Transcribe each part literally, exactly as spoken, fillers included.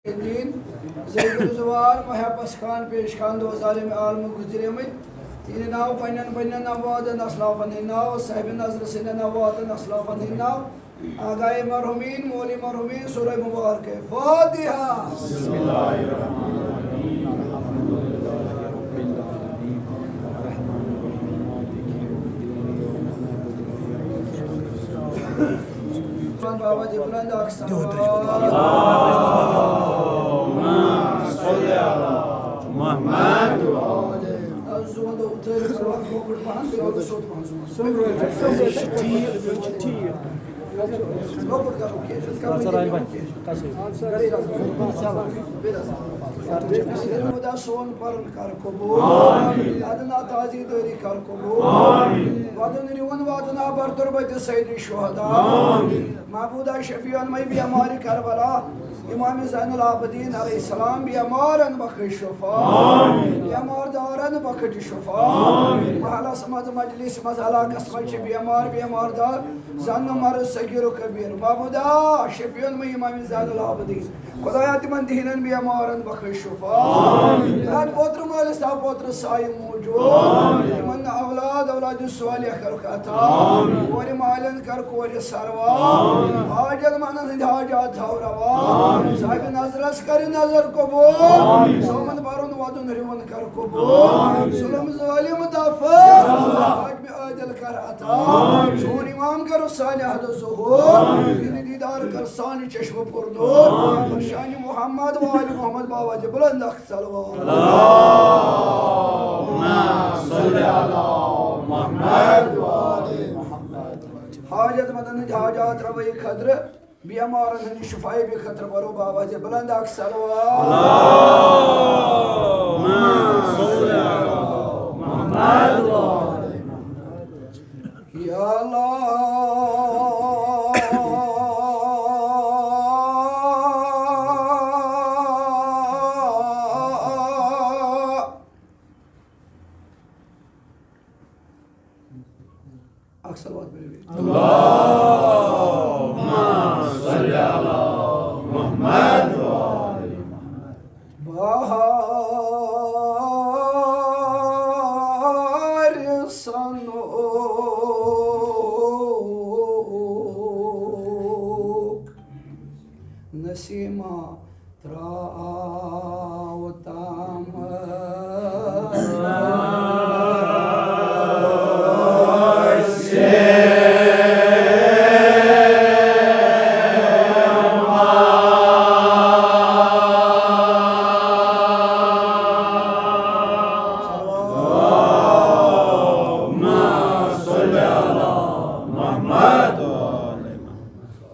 دین، زید زوار، محبس خان، پیش خان، دو ظالم عالم گزریمٕتۍ۔ تِہنٛدِ ناو پننٮ۪ن پننٮ۪ن امواتن اسلافن ہٕنٛدۍ ناو، صاحب نظر سٕنٛدٮ۪ن امواتن اسلافن ہٕنٛدۍ ناو، آغائے مرحومین، مولوی مرحومین، سورہ مبارک فاتحہ۔ بسم اللہ الرحمن الرحیم۔ الحمد للہ رب العالمین۔ الرحمن الرحیم۔ مالک یوم الدین۔ بابا جی بلند اکھ صلوات۔ محمد۔ از زون دو اتر صلوات لۄکُٹ پہن، بیٚیہِ گوٚو سوٚت پہن زون۔ ٹھیٖک، ٹھیٖک۔ لۄکُٹ کرو کینٛہہ چھُنہٕ، کمٕے تہِ کرو کینٛہہ چھُنہٕ۔ گرے رَس۔ بیٚیہِ رَس۔ خدا سون پرُن کر قبول۔ آمین۔ ادنا تازی دٲری کر قبول۔ آمین۔ ودُن رِوُن واتُن آبر تربت سید شہدا۔ آمین۔ معبودا شفیعن مے بیمار کربلا، امام زین العابدین علیہ السلام بیمارن بخش شفا۔ آمین۔ بیمار دارن بخش شفا۔ آمین۔ محلس منٛز مجلس منٛز علاقس منٛز چھِ بیمار، بیمار دار، زن مرض صغیر و کبیر۔ معبودا شفیعن مے امام زین العابدین۔ خدایا، تِمن دِہِنن بیمارن بخش شفا۔ آمین۔ رات پوتر مٲلِس تھاو پوتر سایہِ موٗجوٗب۔ آمین۔ تِمن اولاد، اولاد صالح کرُکھ عطا۔ آمین۔ کورِ مالٮ۪ن کر کورِ سروا۔ آمین۔ حاجت منٛدن ہٕنٛدۍ حاجات تھاو روا۔ آمین۔ صاحبِ نظرس کر نظر قبول۔ آمین۔ سومن پرُن ودُن رِوُن کر قبول۔ آمین۔ ظلم ظالم دفع۔ آمین۔ حاکمِ عادل کر عطا۔ آمین۔ سون امام کر صالح دو ظہور۔ آمین۔ دیدار کر سانہِ چشم پردو۔ آمین۔ شان محمد و آل محمد بابا جی بلند اکھ صلوات۔ اللہم صل علی محمد و آل محمد۔ حاجت مندن ہٕنٛدۍ حاجات روٲیی خٲطرٕ، بیمارن ہٕنٛدِ شفایہِ خٲطرٕ پرو بابا جی بلند اکھ صلوات۔ اللہم صل علی محمد و آل محمد۔ یا اللہ۔ اکھ صلوات پٔرِو بیٚیہِ۔ اللہم صل علی محمد و آل محمد۔ بہار سنوک نسیمہ تراو تام۔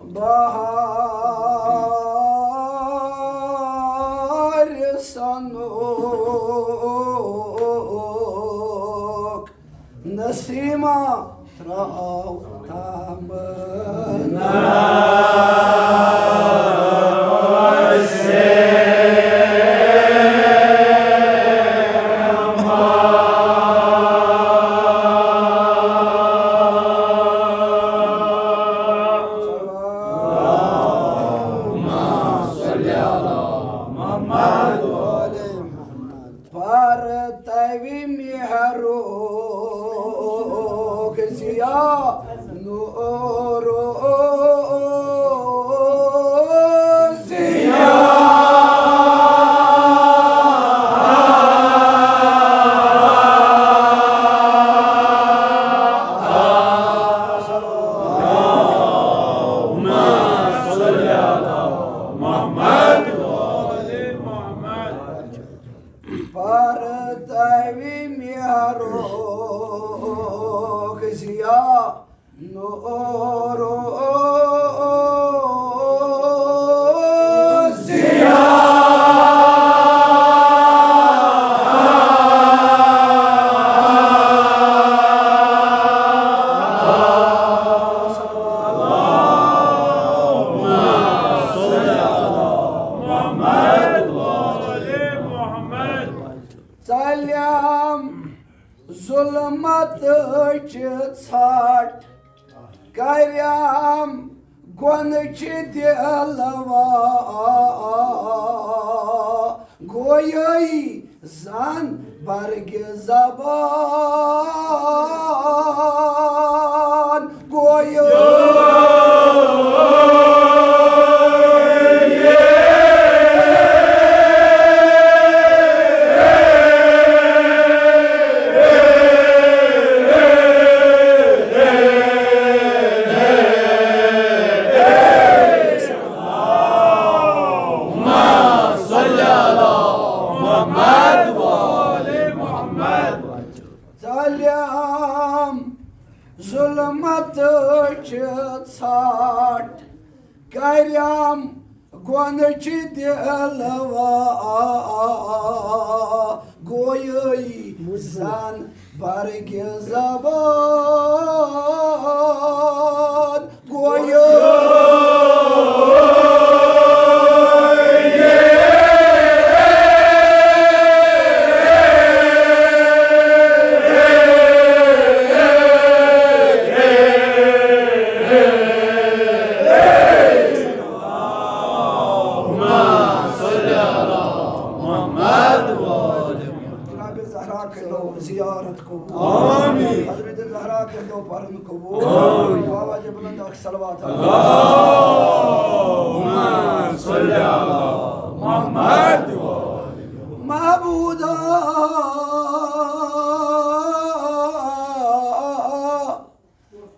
بہار سنوک نسیمہ تراو تام۔ اللہم صل علی محمد و آل محمد۔ پرتوِ مہرُک ضیا، نورُک ضیا۔ اللہم صل علی محمد و آل محمد۔ پرتوِ مہرُک ضیا، نورُک ضیا۔ اللہم صل علی محمد و آل محمد۔ ژَلیم ظلمتٕچ ژھٹھ، کریم گۄنہٕچ دِلوار۔ گویٲیی زن برگِ زبان، گویٲیی۔ سلام۔ ظلمت چھ ژھاٹ، کریم گۄنہٕ چھ دلوا، گویٲیی زن برگِ زبان، گویٲیی۔ جناب زہرا کٔرِو زیارت قبول۔ آمین۔ حضرت زہرا کٔرِو پرن قبول۔ آمین۔ بابا جی بلند اکھ صلوات۔ اللہم صل علی محمد۔ معبودا،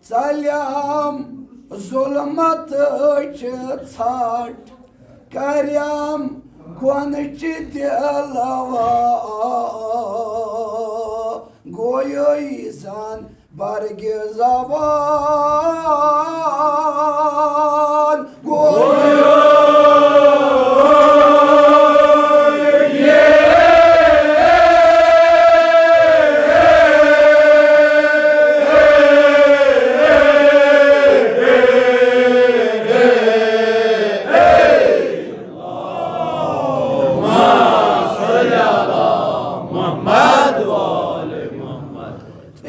ژلیم ظلمت چہ ژھٹ، کریم گۄنہٕ چہ دلوا، گویٲیی زن برگِ زبان، گویٲیی۔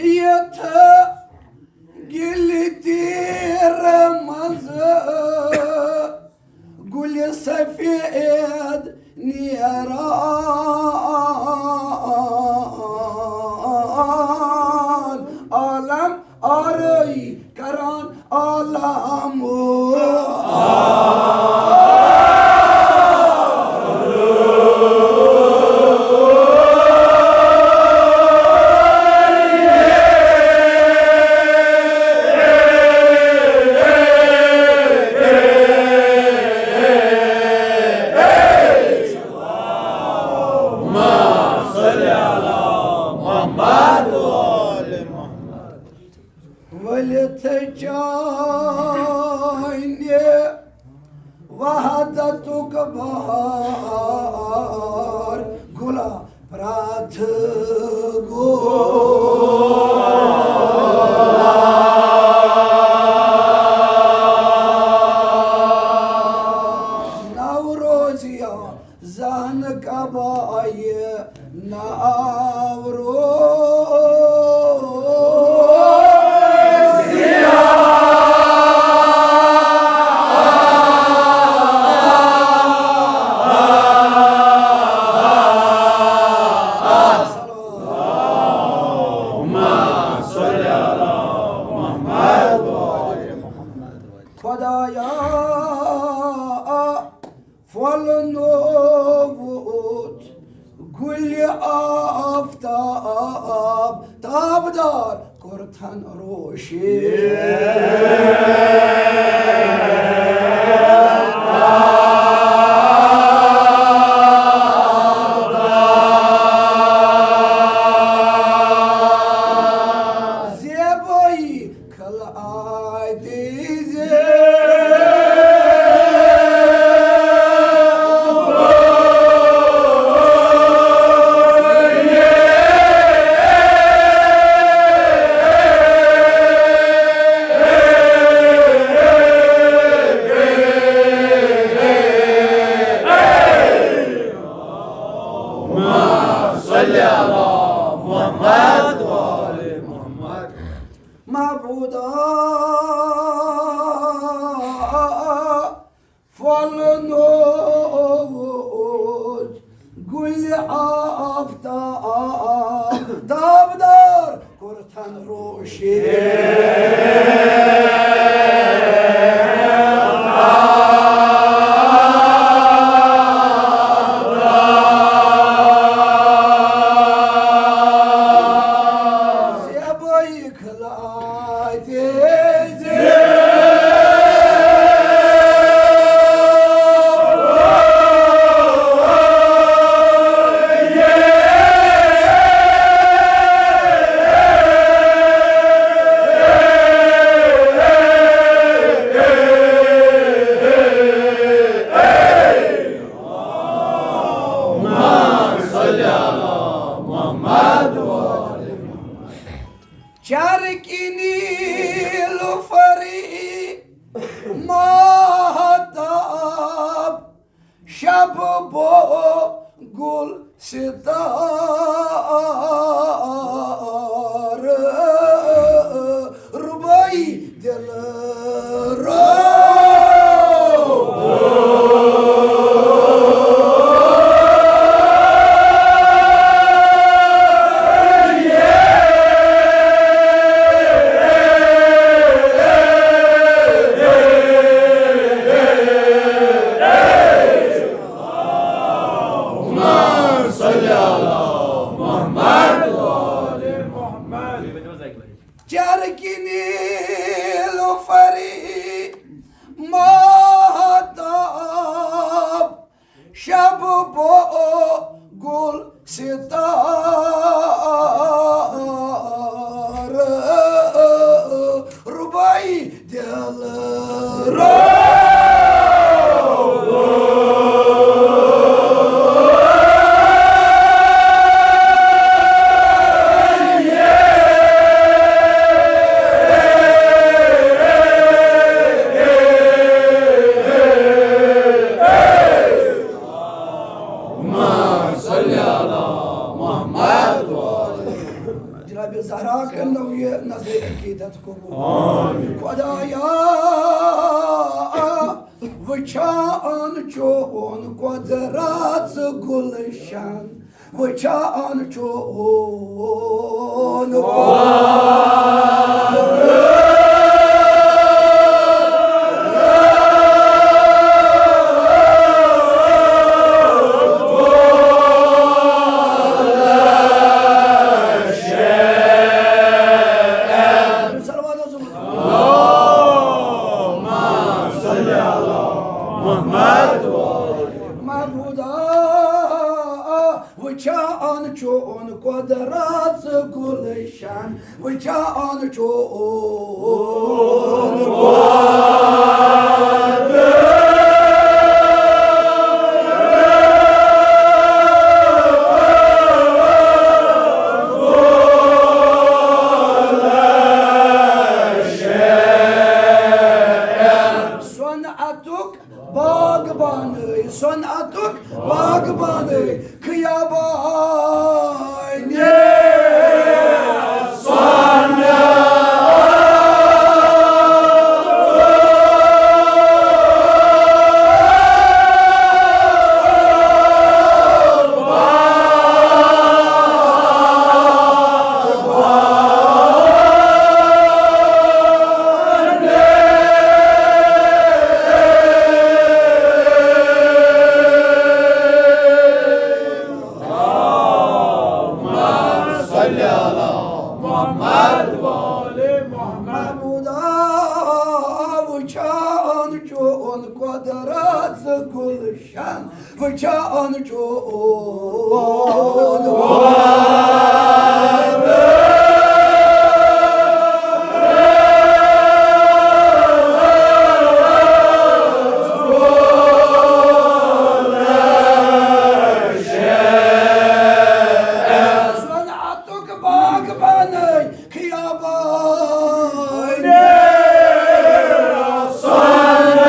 یتھ گلہِ تیرٕ منٛز گُلہِ سفید نیران، عالم آرٲیی کران عالم۔ ؤلِتھ چانہِ وحدتُک بہار گُلہ پرٛتھ گوٚو۔ نوروزیا زان کبایہِ ناورو۔ خدایا، پھۄلنووُتھ گُلہِ آفتاب، تابدار کوٚرتھن روشن۔ زیبٲیی خلعتِ زیب۔ صلی علی محمد و آل محمد۔ معبودا، پھۄلنووُتھ گُلہِ روشے۔ زیبٲیی کھلاتہِ زِ۔ چرکی نیلوفری ماہتاب، شب بو گل ستار، ربائی دل رو۔ چرکی نیلوفری ماہتاب، شب بو گل ستار، ربائی دل رو۔ جناب زہرا کٔرنو یہِ نظرِ عقیدت قبول۔ آمین۔ خدایا، وٕچھان چون قۄدرت گُلشن، وٕچھان چون قۄدرت۔ محمودا، وٕچھان چون قۄدرت گُلشن، وٕچھان چون قۄدرت۔ صنعتُک باغبانٕے، صنعتُک باغبانٕے، خیابانِ صنعت۔ محمودا، وٕچھان چون قۄدرت گُلشن، وٕچھان چون صنعتُک باغبانٕے، خیابانِ صنعت۔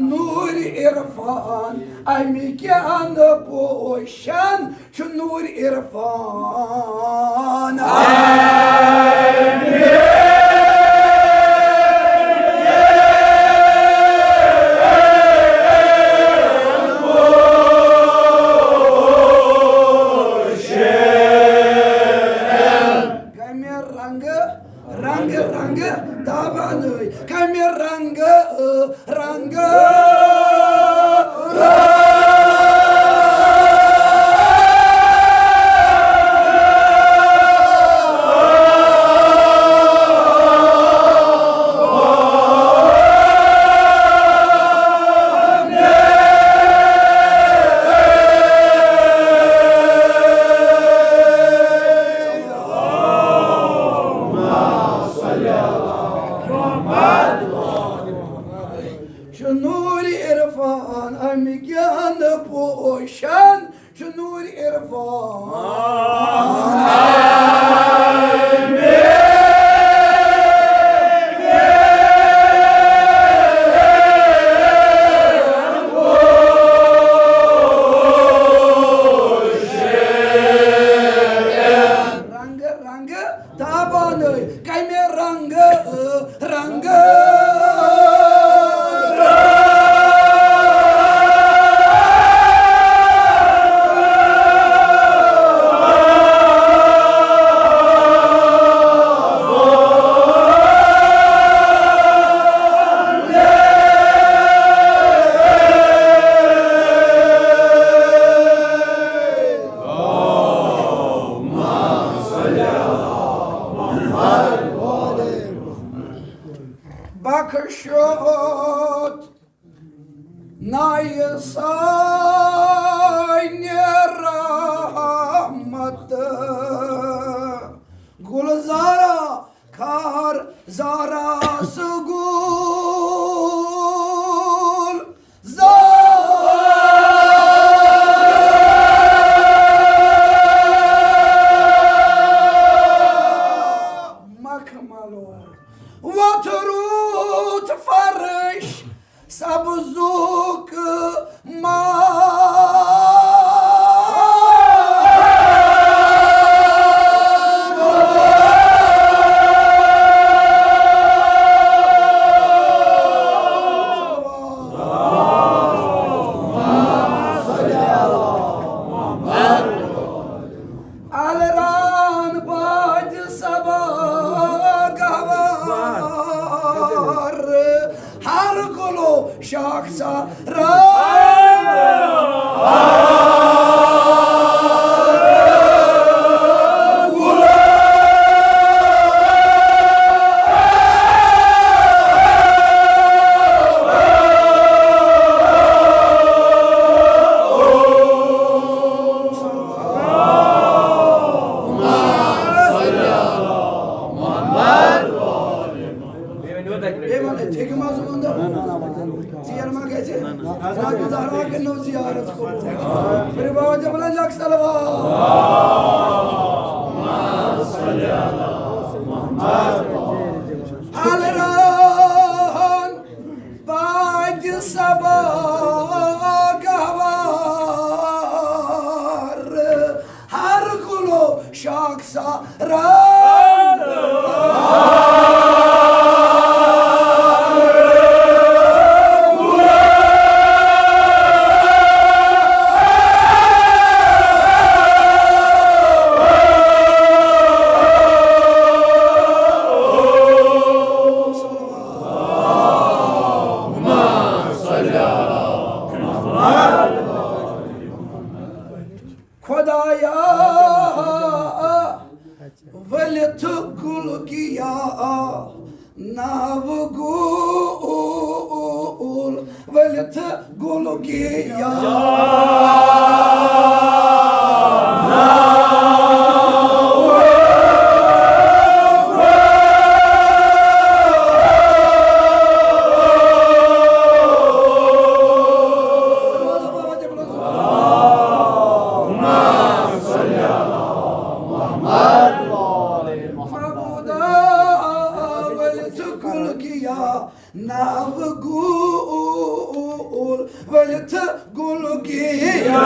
نوٗرِ عرفان، اَمہِ کٮ۪ن پوشن چھُ نوٗرِ عرفان۔ کمہِ رنگہٕ، رنگہٕ، رنگہٕ تابان ٲے، کمہِ رنگہٕ، رنگہٕ۔ چھُ نوٗرِ عرفان اَمہِ کٮ۪ن پوشن، چھُ نوٗرِ عرفان۔ رنگہٕ رنگہٕ تابان ٲے، کمہِ رنگہٕ، رنگہٕ۔ بخشوت نایہِ سانہِ رحمت گلزارا خار زارا سگول زار مخملو وتھ روٗد فرش سبزُک ما۔ الران باد سبا گوار ہر گلو شاخ سا را۔ بیٚیہِ وَن، یِتھَے کٔنۍ ما ژٕ وَن تہٕ؟ ژیر ما گژھِ؟ زہرا کٔرِو زیارت قبول۔ کٔرِو بابا جبلن لَک صلوات۔ الرحمن باج سبا گوار ہر گلو شاخ سا رنگ۔ خدایا ؤلِتھ گُل گیا ناو گول ؤلِتھ گُل گیا۔ محمد وآل محمد۔ ولتكن يا ناوغو ؤلِتھ گُل گیا۔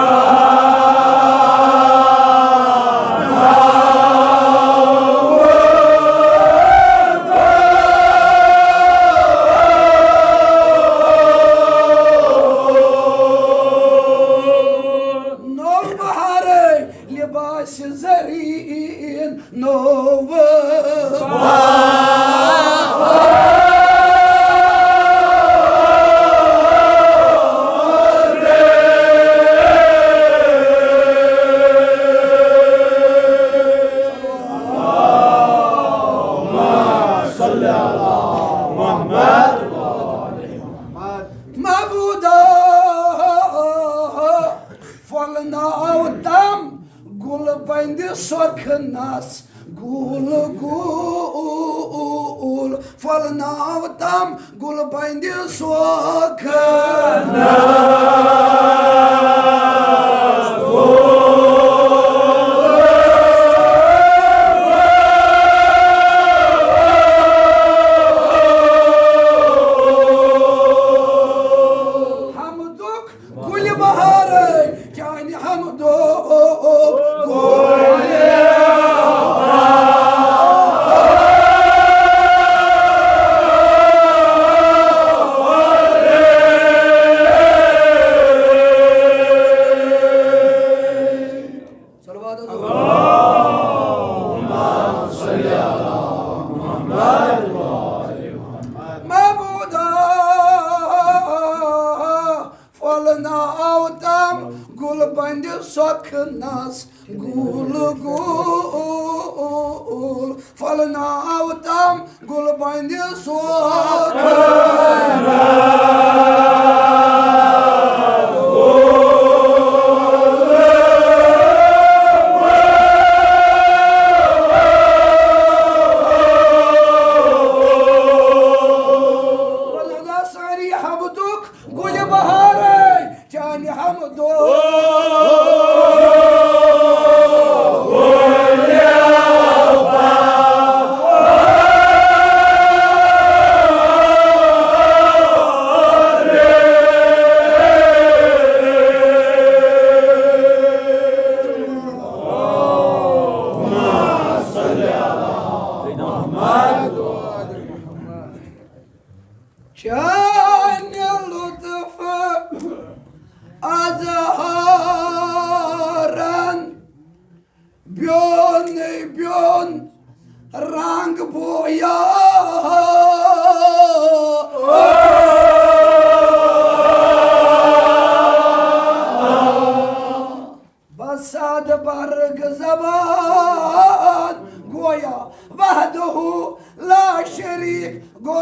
نوبہارے لباس زرین نوو۔ محمد۔ معبودا، پھۄلناو تام گُل بندِ سۄکھنس، گُل گُل، پھۄلناو تام گُل بندِ سۄکھنس۔ حمدک گُلہِ بہارے، چانہِ حمدو گُلہِ۔ صلوات۔ اللهم صل على محمد وآل محمد۔ معبودا، پھۄلناو تام گُل بندِ سۄکھنس، گُل گُل، پھۄلناو تام گُل بندِ سۄکھنس۔ پھۄلناو سٲری حمدک گُلہِ بہارے، چانہِ حمدو۔ چانہِ لطف اظہارن بیوٚن بیوٚن رنگ بویا۔ بساد برگ زبان گویا وحدہ لا شریک گو۔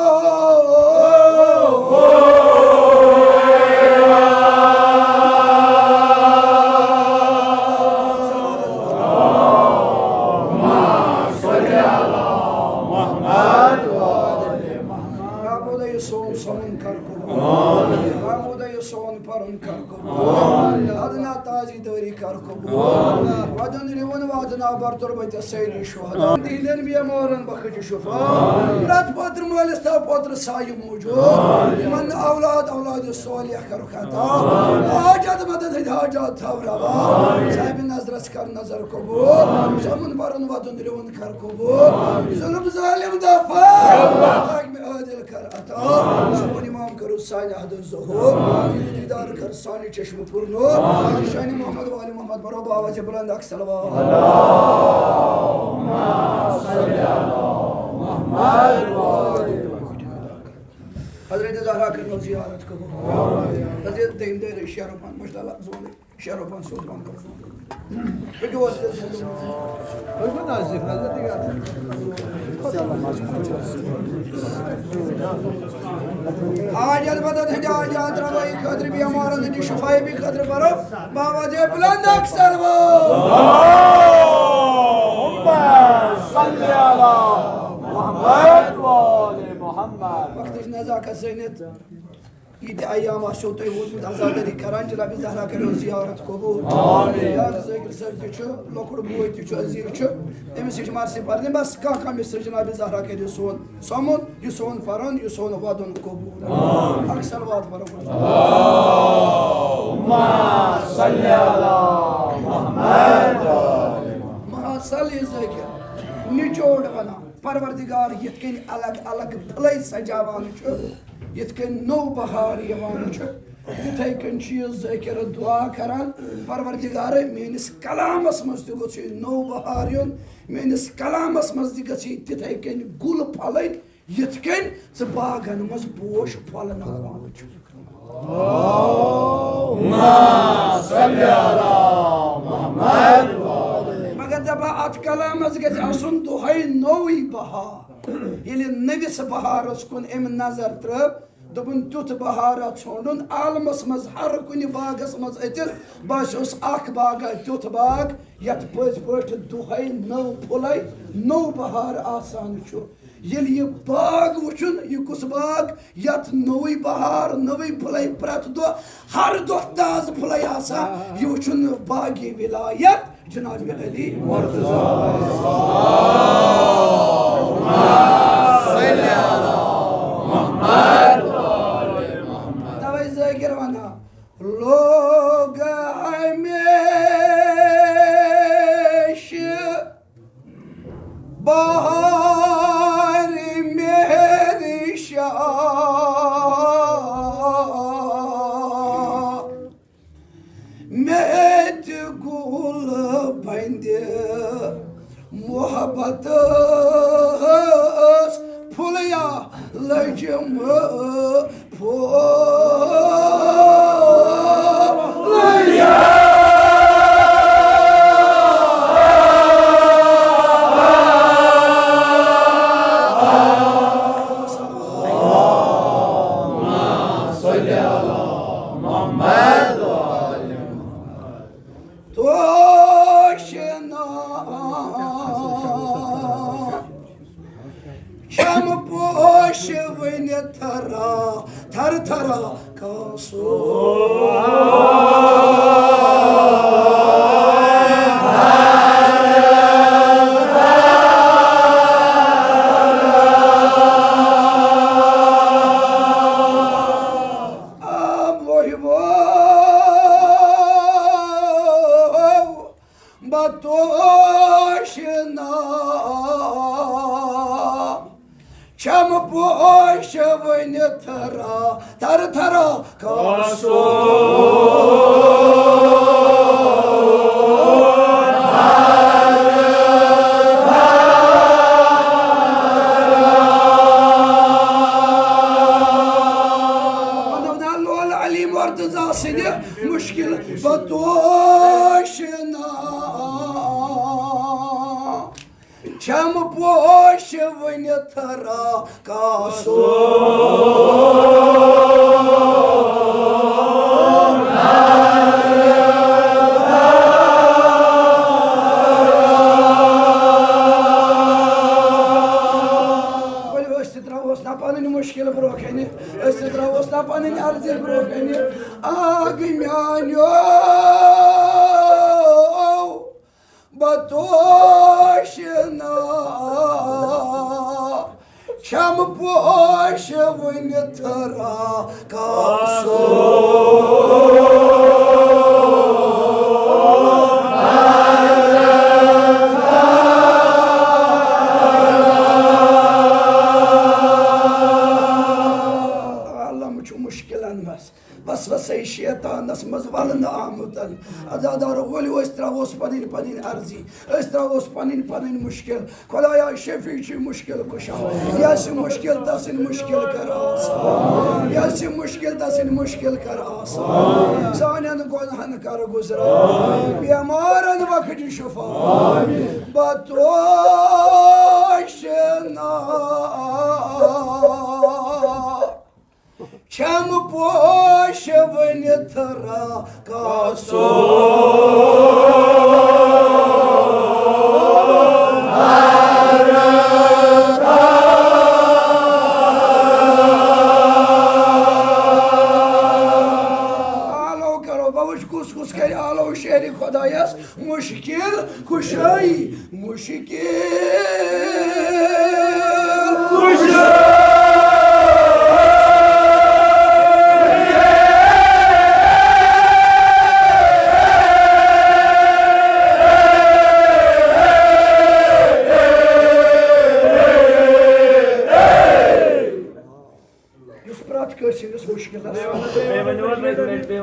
محمد۔ محمد۔ محمود، یہِ سون سمُن کر قبول۔ محمود، یہِ سون پرُن کر قبول۔ ادنا تازی دٲری کر قبول۔ ودُن رِوُن واتناو بر تربتس سٲری شہدا۔ دِہِلٮ۪ن بیمارن بخش شفا۔ پرٛٮ۪تھ پوترٕ مٲلِس تھاو پوترٕ سایہِ موٗجوٗب۔ یِمن نہٕ اولاد اولاد صالح کرُکھ عطا۔ حاجت مدد ہٕنٛدۍ حاجات تھاو روا۔ صاحبِ نظرس کر نظر قبول۔ سمُن پرُن ودُن رِوُن کر قبول۔ ظلم ظالم دفع۔ حاکم عادل کر عطا۔ سون امام کرو سانہِ عہد ظہور۔ دیدار کر سانہِ چشم پر نور۔ شان محمد وآل محمد برو باوازِ بلند اکھ صلوات۔ حضرت زہرا کرنو زیارت قبول۔ حضرت دیم دیر شعر پان مشتاق زون۔ شعر پان سوت پان کرو۔ پٔکِو حضرت۔ پٔکِو نزدیٖک، نزدیٖک۔ حاجت مدد ہٕنٛدِ حاجات روائی خٲطرٕ، بیمارن ہٕنٛدِ شفایبی خٲطرٕ پرو باوازِ بلند اکھ صلوات۔ اللهم صل على محمد وآل محمد۔ وقتٕچ نزاکت زٲنِتھ یہِ تہِ ایام آسیو تۄہہِ ووتمُت عزادٲری کران، جناب زہرا کٔرِو زیارت قبول۔ آمین۔ یا ذٲکر صٲب تہِ چھُ، لۄکُٹ بوے تہِ چھُ، عزیٖز چھُ، أمِس چھِ مرثی پرنہِ، بس کانٛہہ کانٛہہ مِصرٕ جناب زہرا کٔرِو سون سمُن، یہِ سون پرُن، یہِ سون ودُن قبول۔ اکھ صلوات پرو۔ سل یہِ ذٲکِر نچوڑ ونان، پروردگار یِتھ کٔنۍ الگ الگ پھُلے سجاوان چھُ، یِتھ کٔنۍ نوٚو بہار یِوان چھُ، تِتھے کٔنۍ چھُ یہِ ذٲکِر دعا کران، پروردگارے، میٲنِس کلامس منٛز تہِ گوٚژھ یہِ نوٚو بہار یُن، میٲنِس کلامس منٛز تہِ گٔژھ یہِ تِتھے کٔنۍ گُل پھۄلٕنۍ، یِتھ کٔنۍ ژٕ باغن منٛز پوش پھۄلناوان چھُکھ۔ مگر دپان، اتھ کلامس گژھِ آسُن دۄہے نوٚوُے بہار۔ ییٚلہِ نٔوِس بہارس کُن أمۍ نظر ترٲو، دوٚپُن، تیُتھ بہارا ژھونڈُن عالمس منٛز، ہر کُنہِ باغس منٛز أژِتھ باسیوس اکھ باغا تیُتھ باغ، یتھ پٔزۍ پٲٹھۍ دۄہے نٔو پھُلے، نوٚو بہار آسان چھُ۔ ییٚلہِ یہِ باغ وٕچھُن، یہِ کُس باغ، یتھ نوٚوُے بہار، نٔوٕے پھُلے پرٛٮ۪تھ دۄہ، ہر دۄہ تازٕ پھُلے آسان، یہِ وٕچھُن باغی ولایت جناب علی مرتضی۔ توے ذاکر ونان، لوگ ہمیشہ بہار مہر شاہ، مےٚ تہِ گُل بندِ محبتس پھُلیا لٔجِم پھُلیا۔ توشنا چم پوش وٕنہِ تھرا، تھر تھرا کاسو۔ آ، وۄہہِ وو۔ بتوشنا چم پوش وٕنہِ تھرا، تھر تھرا کاسو۔ ونو نا لول علی مرتضی سٕنٛدِ مُشکِل بتوشنا۔ چم پوش وٕنہِ تھرا کاسو۔ ؤلِو أسۍ تہِ ترٛاوہوس نا پنٕنۍ مُشکِل برٛونٛہہ کنہِ، أسۍ تہِ ترٛاوہوس نا پنٕنۍ عرضی برٛونٛہہ کنہِ۔ آگ میانیو بتوشنا چم پوش وٕنہِ تھرا کاسو۔ عالم چھُ مُشکِلن منٛز۔ وسوسے شیطانس منٛز ولنہٕ آمُت۔ عزادارو، ؤلِو أسۍ ترٛاووس پنٕنۍ پنٕنۍ عرضی، أسۍ ترٛاووس پنٕنۍ پنٕنۍ مُشکِل۔ خدایا، شفیع چھُ مُشکِل کُشا، یس یہِ مُشکِل تسٕنٛدۍ مُشکِل کر آسان، یس یہِ مُشکِل تسٕنٛدۍ مُشکِل کر آسان۔ سانٮ۪ن گۄنہن کر گُزران، بیمارن بخش شفا۔ بتوشنا چم پوش وٕنہِ تھرا کاسو۔ آلو کرو، بہٕ وٕچھ کُس کُس کرِ آلو شعرِ خۄدایس مُشکِل کُشٲیی۔ مُشکِل کُشٲیی۔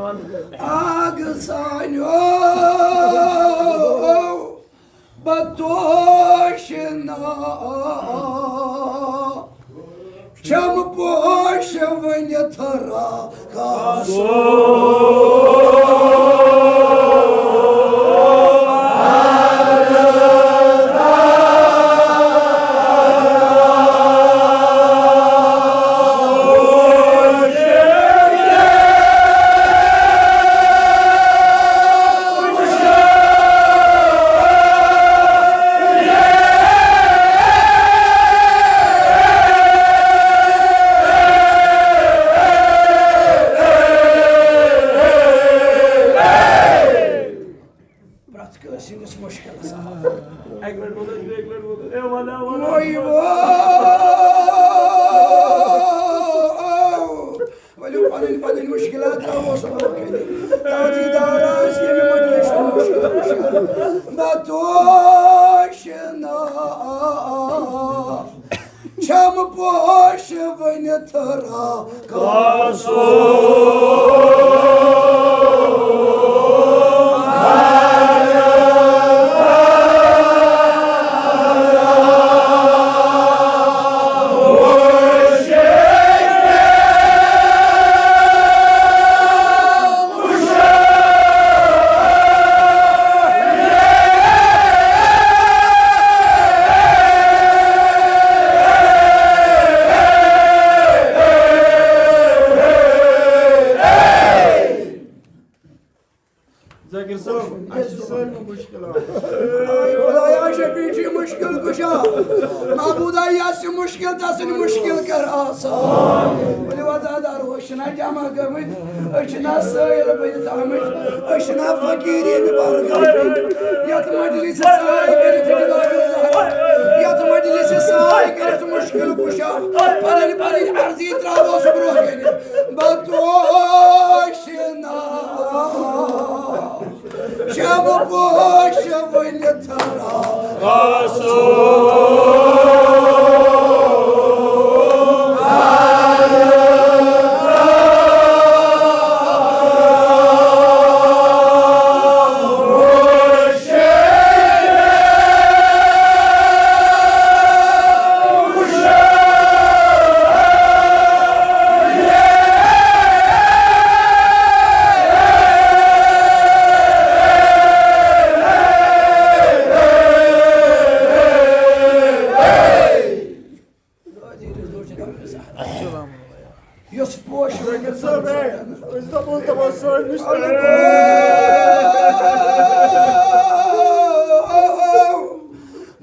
آگ سانیو بتوش نا، چم پوش ونتھ را کاسو۔ پرٛٮ۪تھ کٲنٛسہِ ہٕنٛدِس مُشکِلَس حل۔ اَکہِ لَٹہِ وَنو، بیٚیہِ اَکہِ لَٹہِ وَنو، اے وَلا، وَلا۔ وۄنۍ وَلا۔ ؤلِو پَنٕنۍ پَنٕنۍ مُشکِلات ترٛاووس برٛونٛہہ کَنہِ۔ تاجی دار آسہِ ییٚمہِ مجلِسُک مُشکِل کُشا۔ بتوش نا۔ چھم پوش ونتھ را کاسو۔ ذاکر صٲب، اَسہِ چھِ سٲلمَن مُشکِلات۔ آے خۄدایا، شفیع چھُ مُشکِل کُشا۔ معبوٗدا، یَس یہِ مُشکِل، تَسٕنٛدۍ مُشکِل کر آسان۔ ؤلِو عزادار، أسۍ چھِنہ جمع گٔمٕتۍ، أسۍ چھِنہ سٲیِل بٔنِتھ آمٕتۍ، أسۍ چھِنہ فقیٖری مُبارک آمٕتۍ۔ یَتھ مجلسہِ سایہِ کٔرِتھ جناب زہرا، یَتھ مجلسہِ سایہِ کٔرِتھ مُشکِل کُشا، پَنٕنۍ پَنٕنۍ عرضی ترٛاووس برٛونٛہہ کَنہِ۔ بتوش نا، شب پوش ؤنِتھ را۔ یۄس پوش ذاکر صٲب، ہے، أسۍ دَپوس، دَپوس، سٲنۍ وٕچھ۔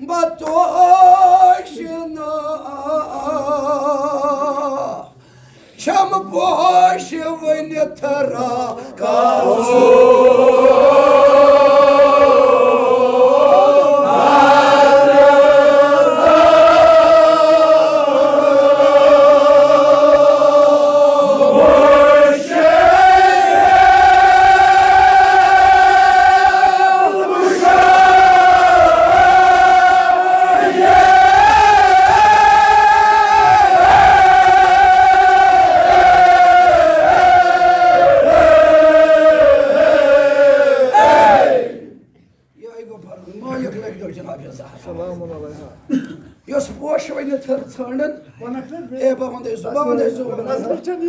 بتوش نا، چھم پوش ؤنِتھ را کاسو۔ یِہوٚے گوٚو پَرُن۔ مٲلِک لَگہِ دو جناب زہرا۔ سلام علیکم۔ یۄس پوش ؤنِتھ ژھٲنٛڈن۔ اے، بہٕ وَنَے سُہ، بہٕ وَنَے سُہ، بہٕ وَنَے سُہ۔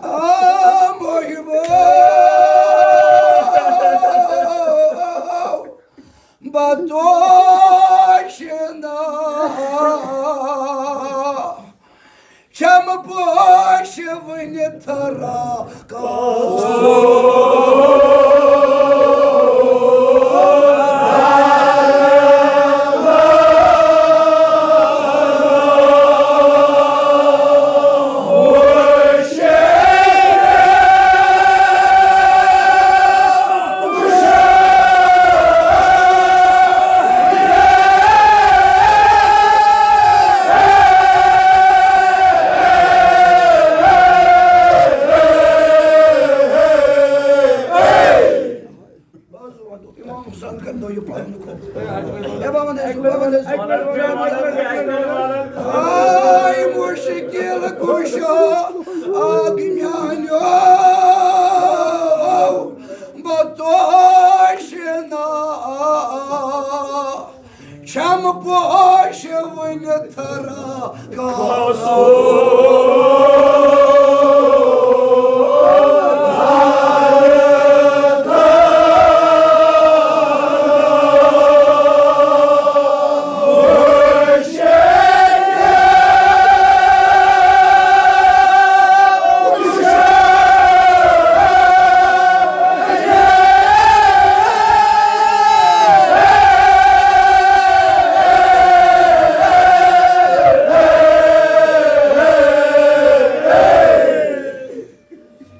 آ، محبو۔ بتوش نا، چم پوش ؤنِتھ را کاسو۔ بازو وَنُکھ، امام حسین کر دو یہِ پَرنُک حُکم۔ اے بابا نے سُہ، بابا نے سُہ۔ آے مُشکِل کُشا، آگ میٛانیو۔ پوش وٕنہِ تھرا کاسو۔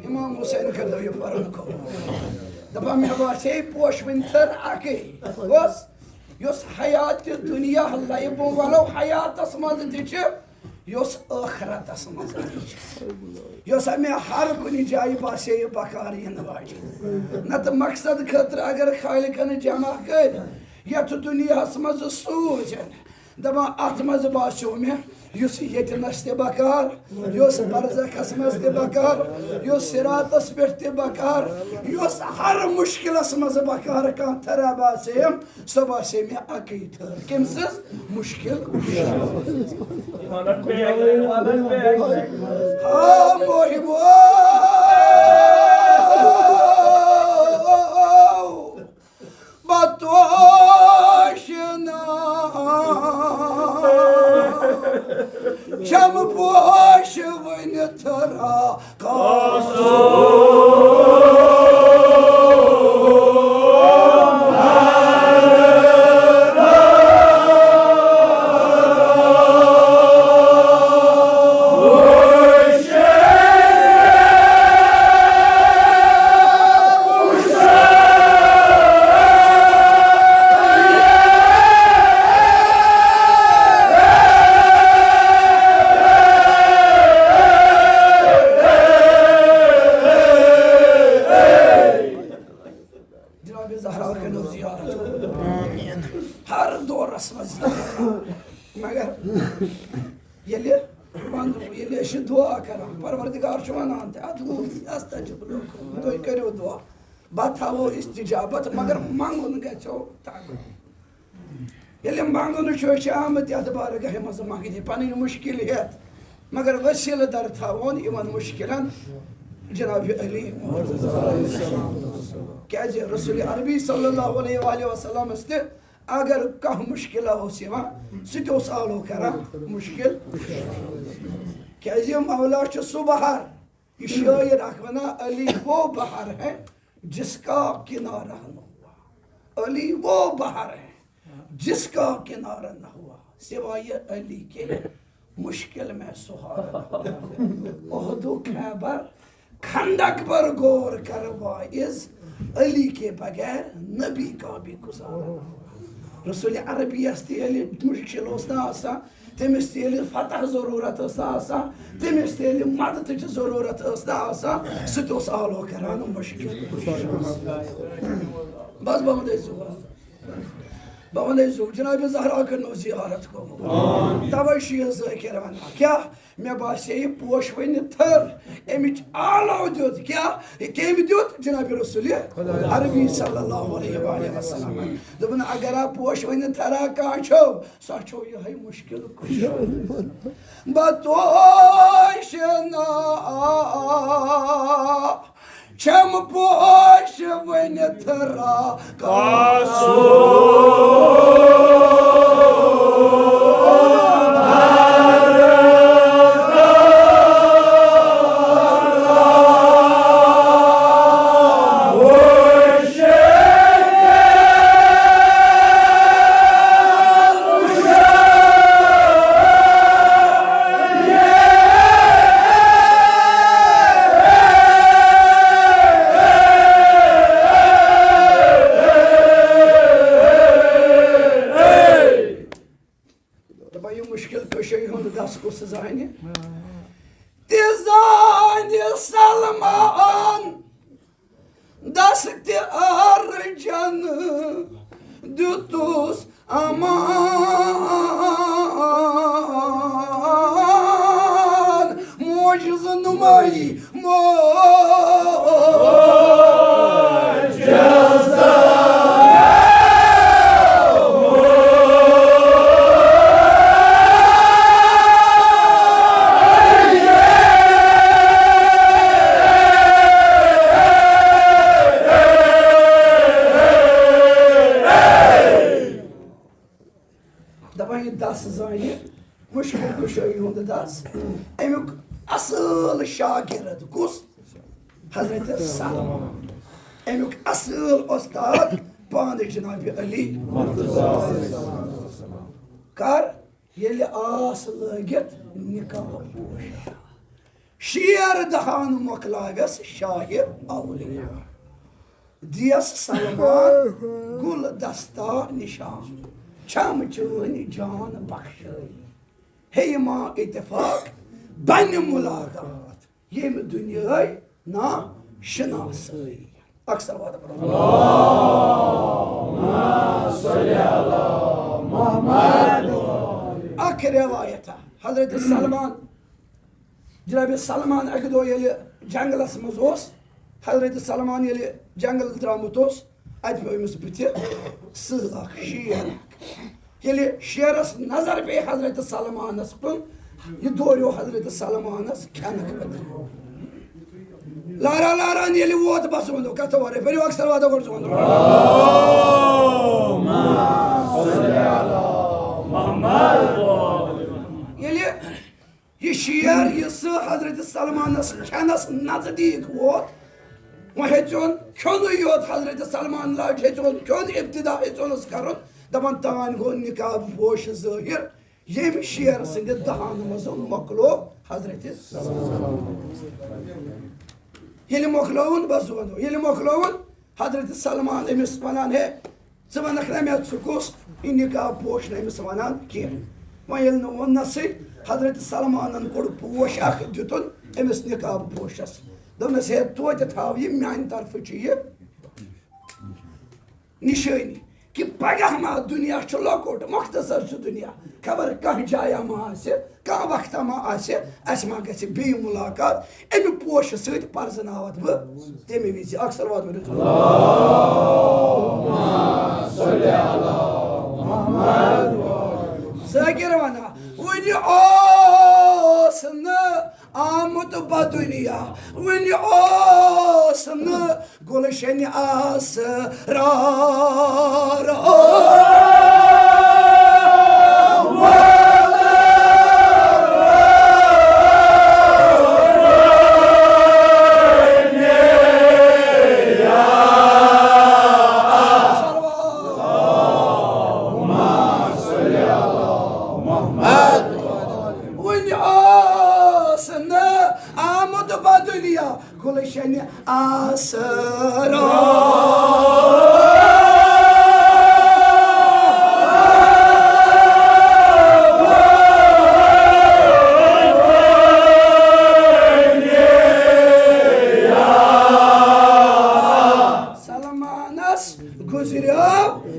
امام حسین کٔرۍتو یہِ پرن قبول۔ دپان مےٚ باسے پوشوٕنۍ تھٔر اکٕے۔ کۄس؟ یۄس حیات دنیا لبہِ، بہٕ ونو حیاتس منٛز تہِ چھِ، یۄس ٲخرتس منٛز تہِ چھِ، یۄس مےٚ ہر کُنہِ جایہِ باسے یہِ بکار یِنہٕ واجیٚنۍ۔ نتہٕ مقصد خٲطرٕ اگر خالقن جمع کٔرۍ یتھ دنیاہس منٛز سوٗزِن، دپان اتھ منٛز باسیو مےٚ یُس ییٚتہِ نس تہِ بکار، یُس برزخس منٛز تہِ بکار، یُس صراطس پٮ۪ٹھ تہِ بکار، یُس ہر مشکلس منٛز بکار کانٛہہ تھرا باسیٚیم، سۄ باسے مےٚ اکٕے تھٔر۔ کٔمۍ سٕنٛز؟ مشکل کُشا۔ ہا محبو، بتوش نا چم پوش ونہِ تھرا۔ جناب زہرا کٔرِو زیارت۔ ہر دورس منٛز زیارت۔ مگر ییٚلہِ ونو، ییٚلہِ أسۍ دعا کران، پروردگار چھُ ونان تہِ، "ادعونی استجب لکم"، تُہۍ کٔرِو دعا، بہٕ تھاوو استجابت، مگر منٛگُن گژھیو تگُن۔ ییٚلہِ منٛگُن چھُ، أسۍ چھِ آمٕتۍ یتھ بارگاہہِ منٛز منٛگنہِ، پنٕنۍ مشکل ہٮ۪تھ، مگر وسیلہٕ در تھاوون یِمن مشکلن جناب علی مرتضی۔ کیازِ رسول عربی صلی اللہ علیہ وآلہ وسلمس تہِ اگر کانٛہہ مشکل اوس یِوان، سُہ تہِ اوس آلو کران مشکل۔ کیازِ مولا چھُ سُہ بحر، یہِ شٲعر اکھ ونان، "علی وہ بحر ہے جس کا کنارہ نہ ہوا۔" علی وہ بحر ہے جس کا کنارہ نہ ہوا، سوائے علی کے مشکل میں سہارا نہ ہوا۔ احد و خیبر خندق پر غور کر واعظ، علی کے بغیر نبی کا بھی گزارا نہ ہوا۔ رسول عربی یس تہِ ییٚلہِ مشکل اوس نہ آسان، تٔمِس تہِ ییٚلہِ فتح ضروٗرت ٲس نہ آسان، تٔمِس تہِ ییٚلہِ مدتٕچ ضروٗرت ٲس نہ آسان، سُہ تہِ اوس آلو کران مشکل۔ بس بہٕ وَنَے زٕ۔ بہٕ وَنَے زٕ، جناب زہرا کٔرنو زیارت قبول۔ توے چھُ یہِ ذٲکر وَنان، کیٛاہ؟ مےٚ باسے یہِ پوشوٕنۍ تھٔر، اَمِچ آلو دیُت۔ کیٛاہ؟ یہِ کٔمۍ دیُت؟ جناب رسول عربی صلی اللہ علیہ وآلہ وسلم۔ دوٚپُن، اگر آ پوشوٕنۍ تھرا کانٛہہ چھو، سۄ چھو یِہوٚے مشکل کُشا۔ بتوش نا چھم پوش ونہِ تھرا کاسو۔ دپان، یہِ مشکل کشٲیی ہُنٛد دس کُس زانہِ؟ تہِ زانہِ سلمان۔ دست تہِ ارجن دیُتُس امان، معجزٕ نُمٲیی معجزٕ۔ دس زانہِ، مشکل کشٲیی ہُنٛد دس۔ اَمیُک اصل شاگرد کُس؟ حضرت سلمان۔ اَمیُک اصل استاد پانہٕ جناب علی۔ کر؟ ییٚلہِ آس لٲگِتھ نقاب پوشا، شیر دہان مۄکلاوٮ۪س شاہِ اولیاء۔ دیس سلمان گُل دستا نشان، چھم چٲنۍ جان بخشٲے۔ ہے ما اتفاق بنہِ ملاقات، ییٚمہِ دُنیاہٕے نا شناسٲے۔ اکثر وعدہ پرو۔ اکھ روایت ہے، حضرت سلمان، جناب سلمان اکہِ دۄہ ییٚلہِ جنگلس منٛز اوس، حضرت سلمان ییٚلہِ جنگل درٛامُت اوس، اتہِ پیوٚو أمِس بٕتھِ سٕہہ اکھ، شیر اکھ۔ ییٚلہِ شیرس نظر پیٚیہِ حضرت سلمانس کُن، یہِ دوریو حضرت سلمانس کھٮ۪نہٕ خٲطرٕ۔ لارا لاران ییٚلہِ ووت، بس ووٚنُن کتھ ورٲے، پٔرِو اکثر وعدہ گۄڈٕ سُہ ووٚنُن۔ ییٚلہِ یہِ شیر، یہِ سٕہہ حضرت سلمانس کھٮ۪نس نزدیٖک ووت، وۄنۍ ہیٚژیون کھیوٚنُے یوت۔ حضرت سلمان لاج ہیٚژیون کھیوٚن، ابتدا ہیٚژیونس کرُن، دپان، تانۍ گوٚو نقاب پوش ظٲہِر، ییٚمہِ شیر سٕنٛدِ دہانہٕ منٛز مۄکلو حضرت سلمان۔ ییٚلہِ مۄکلٲوُن، بس ونو، ییٚلہِ مۄکلٲوُن، حضرت سلمان أمِس ونان، ہے، ژٕ ونکھ نا مےٚ ژٕ کُس؟ یہِ نقاب پوش نہٕ أمِس ونان کینٛہہ۔ وۄنۍ ییٚلہِ نہٕ ووٚننَسٕے، حضرت سلمانن کوٚڑ پوش اکھ، دیُتُن أمِس نقاب پوشس۔ دوٚپنس، ہے، توتہِ تھاو یہِ، میانہِ طرفہٕ چھُ یہِ نشٲنی کہِ پگاہ ما، دُنیا چھُ لۄکُٹ، مختصر چھُ دُنیا، خبر کانٛہہ جایا ما آسہِ، کانٛہہ وقتہ ما آسہِ، اسہِ ما گژھِ بیٚیہِ ملاقات، امہِ پوشہٕ سۭتۍ پرزناوتھ بہٕ تمہِ وِزِ۔ اکثر وات ؤنِو۔ ذاکر ونان، وُنہِ اوس نہٕ آمُت بدُنیا، وُنہِ اوس نہٕ گُلشن آسرار۔ وُنہِ اوس نہٕ آمُت بدُنیا گُلشن آسرا۔ سلمانس گُزریو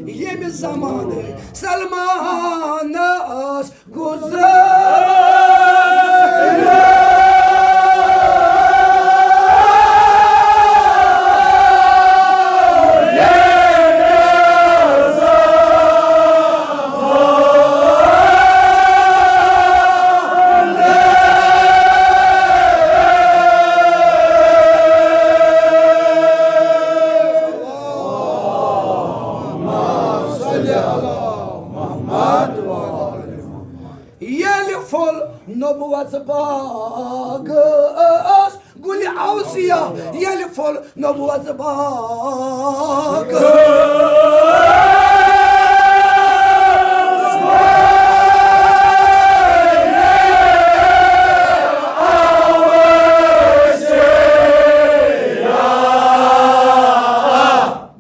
ییٚمہِ زمانہٕ، سلمانس گُزر۔ ییٚلہِ پھوٚل نبوت باغ ٲس، گُلِ اوصیا ییٚلہِ پھوٚل نبوت باغ۔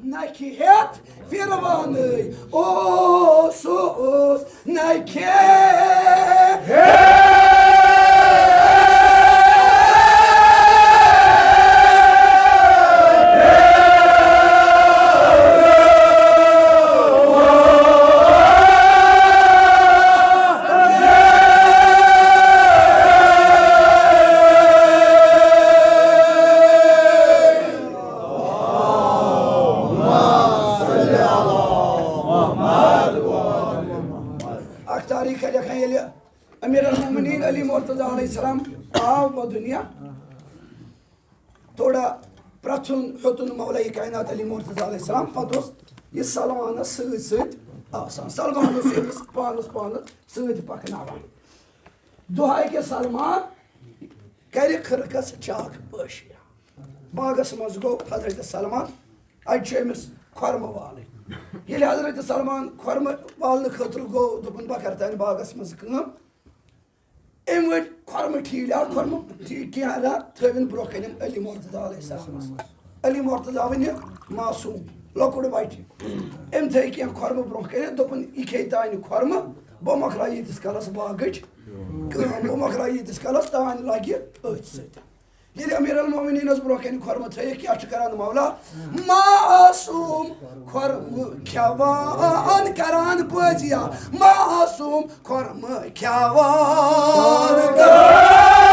نکھِ ہیٚتھ فرعونٕے اوسُس نکھِ۔ اکھ تاریخ لیکھان، ییٚلہِ امیر المومنین علی مرتضی علیہ السلام آو پتہٕ دُنیا، تھوڑا پرٛژھُن ہیوٚتُن مولای کائنات علی مرتضی علیہ السلام، پتہٕ اوس یہِ سلمانس سۭتۍ سۭتۍ آسان۔ سلمان اوس أمِس پانَس پانَس سۭتۍ پَکناوان۔ دۄہے کہِ سلمان کَرِ خرقس چاک پٲشی۔ باغس منٛز گوٚو حضرت سلمان، اَتہِ چھُ أمِس خۄرمہٕ والٕنۍ۔ ییٚلہِ حضرت سلمان خۄرمہٕ والنہٕ خٲطرٕ گوٚو، دوٚپُن، "بہٕ کَرٕ تانۍ باغس منٛز کٲم۔" أمۍ ؤٹۍ خۄرمہٕ ٹھیٖلۍ اکھ، خۄرمہٕ ٹھیٖلۍ کینٛہہ رَ تھٲوِن برٛونٛہہ کَنہِ أمۍ علی مرتضیٰ علیہ السلامَس۔ علی مرتضیٰ وٕنہِ معصوٗم، لۄکُٹ بَچہِ۔ أمۍ تھٲے کینٛہہ خۄرمہٕ برٛونٛہہ کَنہِ، دوٚپُن، "یہِ کھیٚیہِ تانۍ خۄرمہٕ، بہٕ مۄکلاو ییٖتِس کالَس باغٕچ کٲم، بہٕ مۄکلاو ییٖتِس کالَس تانۍ لَگہِ أتھۍ سۭتۍ۔" ییٚلہِ امیر المومنینس برونٛہہ کنہِ خۄرمہٕ تھٲیِکھ، کیٛاہ چھُ کران مولا؟ معصوم خۄرمہٕ کھٮ۪وان کران بٲزیا، معصوم خۄرمہٕ کھٮ۪وان کران۔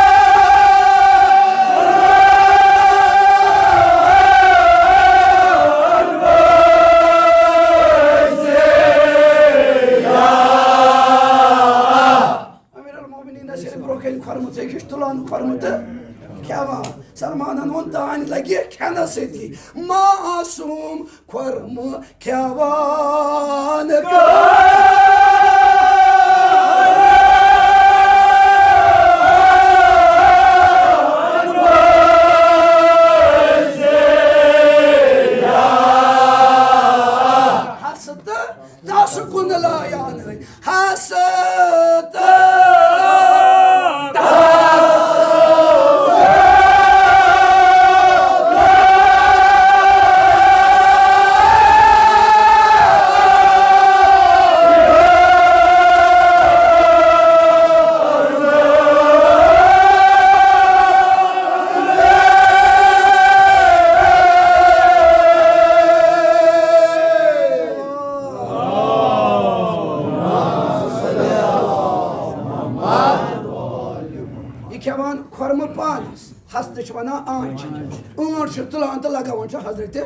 امیر المومنینس ییٚلہِ برونٛہہ کنہِ خۄرمہٕ تھٲے، یہِ چھُ تُلان خۄرمہٕ تہٕ کھٮ۪وان۔ سلمانن ووٚن، "تانۍ لگہِ کھٮ۪نس سۭتی معصوم خۄرمہٕ کھٮ۪وان کران۔" ہستہٕ تس کُن لایان ہسا تہٕ یہِ کھٮ۪وان خۄرمہٕ پانس، ہستہٕ چھِ ونان آنچہِ۔ ٲنٹ چھِ تُلان تہٕ لگاوان چھِ حضرت۔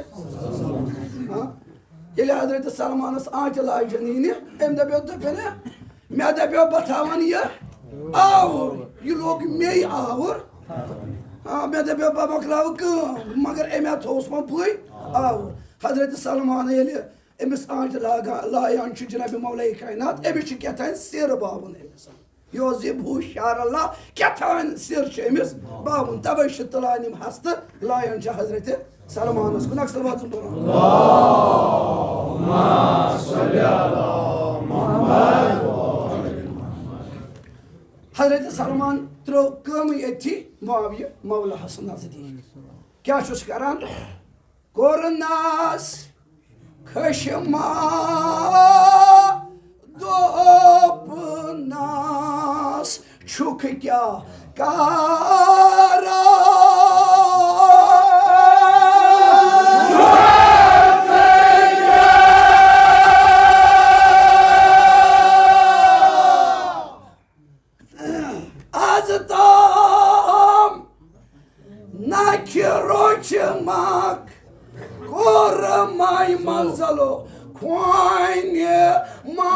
ہاں؟ ییٚلہِ حضرت سلمانس آنچہِ لاجہِ نِنہِ، أمۍ دپیو، دوٚپُن، "مےٚ دپیو بہٕ تھاوان یہِ آوُر، یہِ لوٚگ مے آوُر۔ آ، مےٚ دپیو بہٕ مۄکلاوٕ کٲم، مگر أمۍ ہا تھووُس وۄنۍ بٕے آوُر۔" حضرت سلمان ییٚلہِ أمِس آنچہِ لاگان، لایان چھُ جناب مولائے کائنات، أمِس چھُ کیٛاہ تام سِر باوُن أمِس۔ یہِ اوس یہِ بوٗ شعر اللہ، کیٛاہ تام سِر چھُ أمِس باوُن۔ توے چھِ تُلان یِم ہستہٕ، لایان چھِ حضرت سلمانس کُن۔ اکثر واتُن پرُن۔ حضرت سلمان ترٛوو کٲمٕے أتھی معاویہ مولاہس نزدیٖک۔ کیٛاہ چھُس کران؟ کوٚرنس خشما، دوٚپنس، "چھُکھ کیٛاہ کران؟" از تام نکھِ روچمکھ کورمے منزلو کھوانہِ ما۔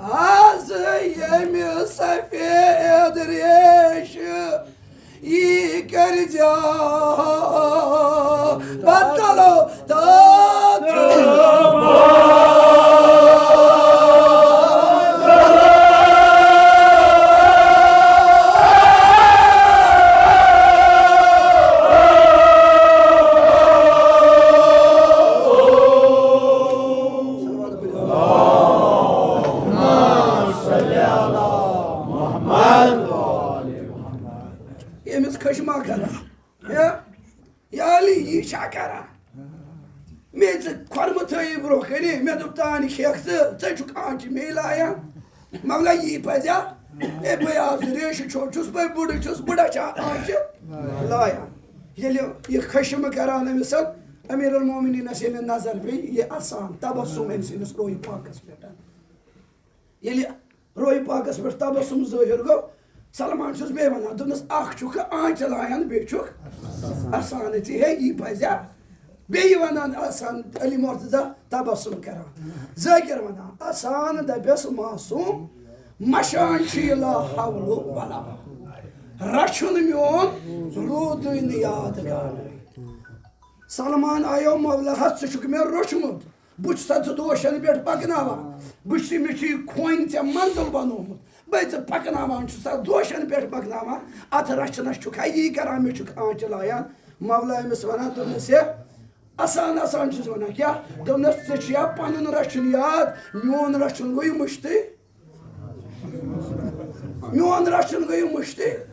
از ییٚمہِ سفید ریشہِ یی کٔرۍزیو بدلو تہٕ ییٚمِس خشما کران، یا، یا علی، یہِ چھا کران؟ مےٚ ژٕ خۄرمہٕ تھٲیی برونٛہہ کَنہِ، مےٚ دوٚپ، "تانۍ کھیٚکھ ژٕ، ژٕ چھُکھ آنچہِ مے لایان؟" مگر یی پَزیا؟ اے، بہٕ آز ریشہِ چھوٚٹ چھُس، بہٕ بٕڑٕ چھُس، بٕڑا چھا آنچہِ لایان؟ ییٚلہِ یہِ خشمہٕ کران أمِس، امیر المومنینس ییٚلہِ نظر پیٚیہِ، یہِ اَسان تبسم أمۍ سٕنٛدِس رویہِ پاکس پٮ۪ٹھ۔ ییٚلہِ رویہِ پاکس پٮ۪ٹھ تبسم ظٲہِر گوٚو، سلمان چھُس بیٚیہِ وَنان، دوٚپنَس، "اَکھ چھُکھ آنچہِ لایان، بیٚیہِ چھُکھ اَسان ژےٚ، ہے، یی پَزیا؟" بیٚیہِ وَنان آسان علی مرتضی تبسم کران۔ ذٲکِر وَنان آسان دَپٮ۪س معصوم، مَشان چھُ یہِ لا حول ولا۔ رَچھُن میون روٗدُے نہٕ یادگارٕے۔ سلمان آیو مولاہَس، ژٕ چھُکھ مےٚ روٚچھمُت۔ بہٕ چھُسا ژٕ دوشن پٮ۪ٹھ پکناوان؟ بہٕ چھُسے، مےٚ چھُ یہِ خوٗن ژےٚ منزل بنوومُت۔ بہٕ ژٕ پکناوان چھُسا دوشن پٮ۪ٹھ پکناوان؟ اتھ رچھنس چھُکھا یی کران، مےٚ چھُکھ آنچہِ لایان؟ مولا أمِس ونان، دوٚپنس، ہے، اسان اسان چھُس ونان، کیٛاہ؟ دوٚپنس، ژےٚ چھُیا پنُن رچھُن یاد؟ میون رچھُن گوٚو یہِ مٔشتٕے۔ میون رچھُن گوٚو یہِ مٔشتٕے۔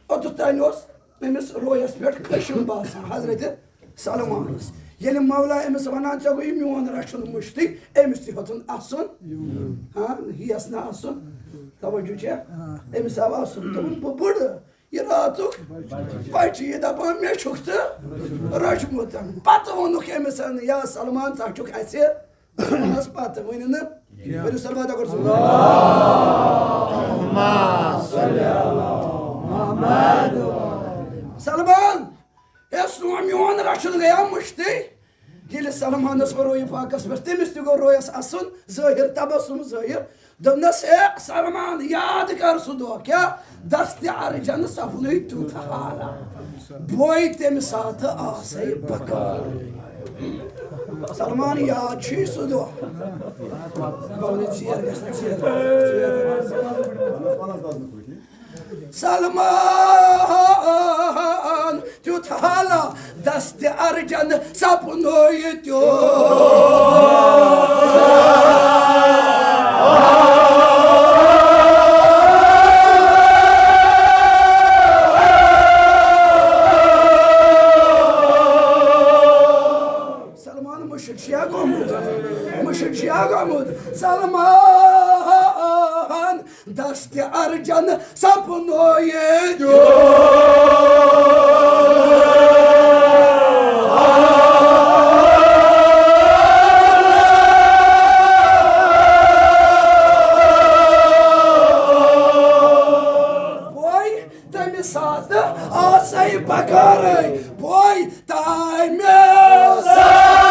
اوٚتَتھ تانۍ اوس أمِس رویَس پٮ۪ٹھ خشم باسان حضرت سلمانَس۔ ییٚلہِ مولا أمِس وَنان، "ژےٚ گوٚو یہِ میون رَچھُن مٔشتٕے"، أمِس تہِ ہیوٚتُن اَسُن۔ ہاں، یِیَس نہٕ اَسُن۔ توجہ چھےٚ؟ أمِس آو اَسُن۔ دوٚپُن، "بہٕ بٕڈٕ، یہِ راتُک بَچہِ، یہِ دَپان، مےٚ چھُکھ ژٕ رَچھمُت۔" پَتہٕ ووٚنُکھ أمِس، "یا سلمان، ژٕ ہا چھُکھ اَسہِ"۔ ووٚنُس پتہٕ، ؤنِو نہٕ؟ کیٛاہ؟ ؤنِو صلوات اکھ رسول۔ سلمان، ہے سون میون رچھُن گٔیو مٔشتٕے۔ ییٚلہِ سلمانس ووٚن رویہِ پاکس پٮ۪ٹھ، تٔمِس تہِ گوٚو رویس اَسُن ظٲہِر، تبسم ظٲہِر۔ دوٚپنس، ہے سلمان، یاد کر سُہ دۄہ، کیٛاہ؟ دستِ ارجن سپنُے تیُتھ حالا۔ بوے تمہِ ساتہٕ آسے بکار۔ سلمان یاد چھُے سُہ دۄہ۔ بہٕ وَنہٕ ژیر گژھِ نہٕ ژیر۔ سلمان تیُتھ حالا دستِ ارجن سپنوے تیُتھ۔ سلمان مشک شیا گوٚمُت، مشک شیا گوٚمُت۔ سلمان دستِ ارجن سپنوے تیُتھ۔ بوے تمہِ ساتہٕ آسے بکارے، بوے تمہِ ساتہٕ۔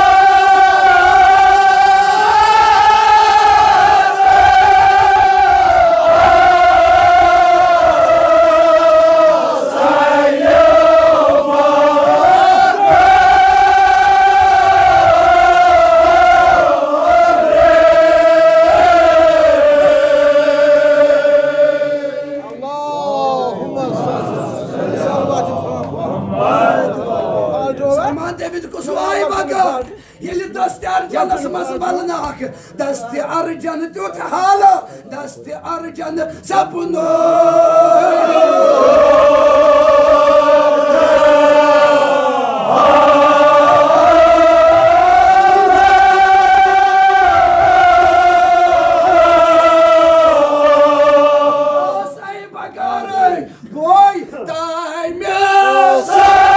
اللهم صل على سيدنا محمد۔ سلمان تٔمِس کُس واے بکار؟ ییٚلہِ دستِ ارجنس منٛز ولنہٕ اکھ، دستِ ارجن تیُتھ حالہ، دستِ ارجن سپنوے۔ بکارے بوے تمہِ ساتہٕ۔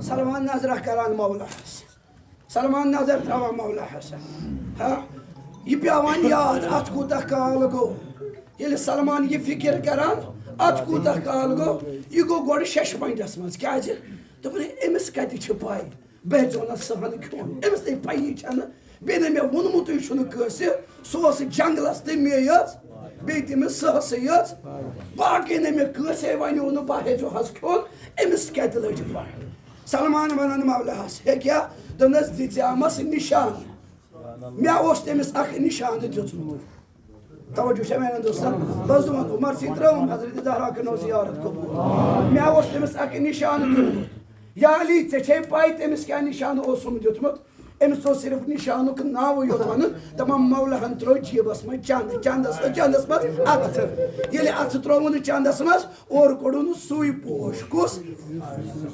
سلمان نظرہ کران مولاہس، سلمان نظر تراوان مولاہس۔ ہاں، یہِ پیوان یاد، اتھ کوٗتاہ کال گوٚو۔ ییٚلہِ سلمان یہِ فکر کران، اتھ کوٗتاہ کال گوٚو، یہِ گوٚو گۄڈٕ ششمنڈس منٛز۔ کیازِ؟ دوٚپُن، أمِس کتہِ چھِ پاے؟ بہٕ ہیٚژیو نہٕ سہن کھیوٚن، أمِس نے پَیی چھَنہٕ۔ بیٚیہِ نے مےٚ ووٚنمُتُے چھُنہٕ کٲنٛسہِ، سُہ اوس جنگلس تہٕ مے یٲژ، بیٚیہِ تٔمِس سٕہسٕے یٲژ۔ باقٕے نے مےٚ کٲنٛسے وَنیو نہٕ بہٕ ہیٚژیو حظ کھیوٚن، أمِس کَتہِ لٔج پَے؟ سلمان وَنان مولاہَس، ہے کیٛاہ؟ دوٚپنَس، دِژیامَس نِشان۔ مےٚ اوس تٔمِس اَکھ نِشانہٕ دیُتمُت۔ توجہ چھا میانٮ۪ن دوستن؟ بس دپان عمر سی ترٲوٕم حضرت زہرا کٔرنو زیارت قبول۔ مےٚ اوس تٔمِس اکھ نشانہٕ دیُتمُت۔ یا علی، ژےٚ چھے پاے تٔمِس کیٛاہ نشانہٕ اوسُم دیُتمُت؟ أمِس اوس صرف نِشانُک ناوٕے یوت وَنُن، دَپان، مولاہَن ترٛوو جیبَس منٛز چَندٕ، چَندَس، چَندَس منٛز اَتھٕ۔ ییٚلہِ اَتھٕ ترٛووُن چَندَس منٛز، اورٕ کوٚڑُن سُے پوش۔ کُس؟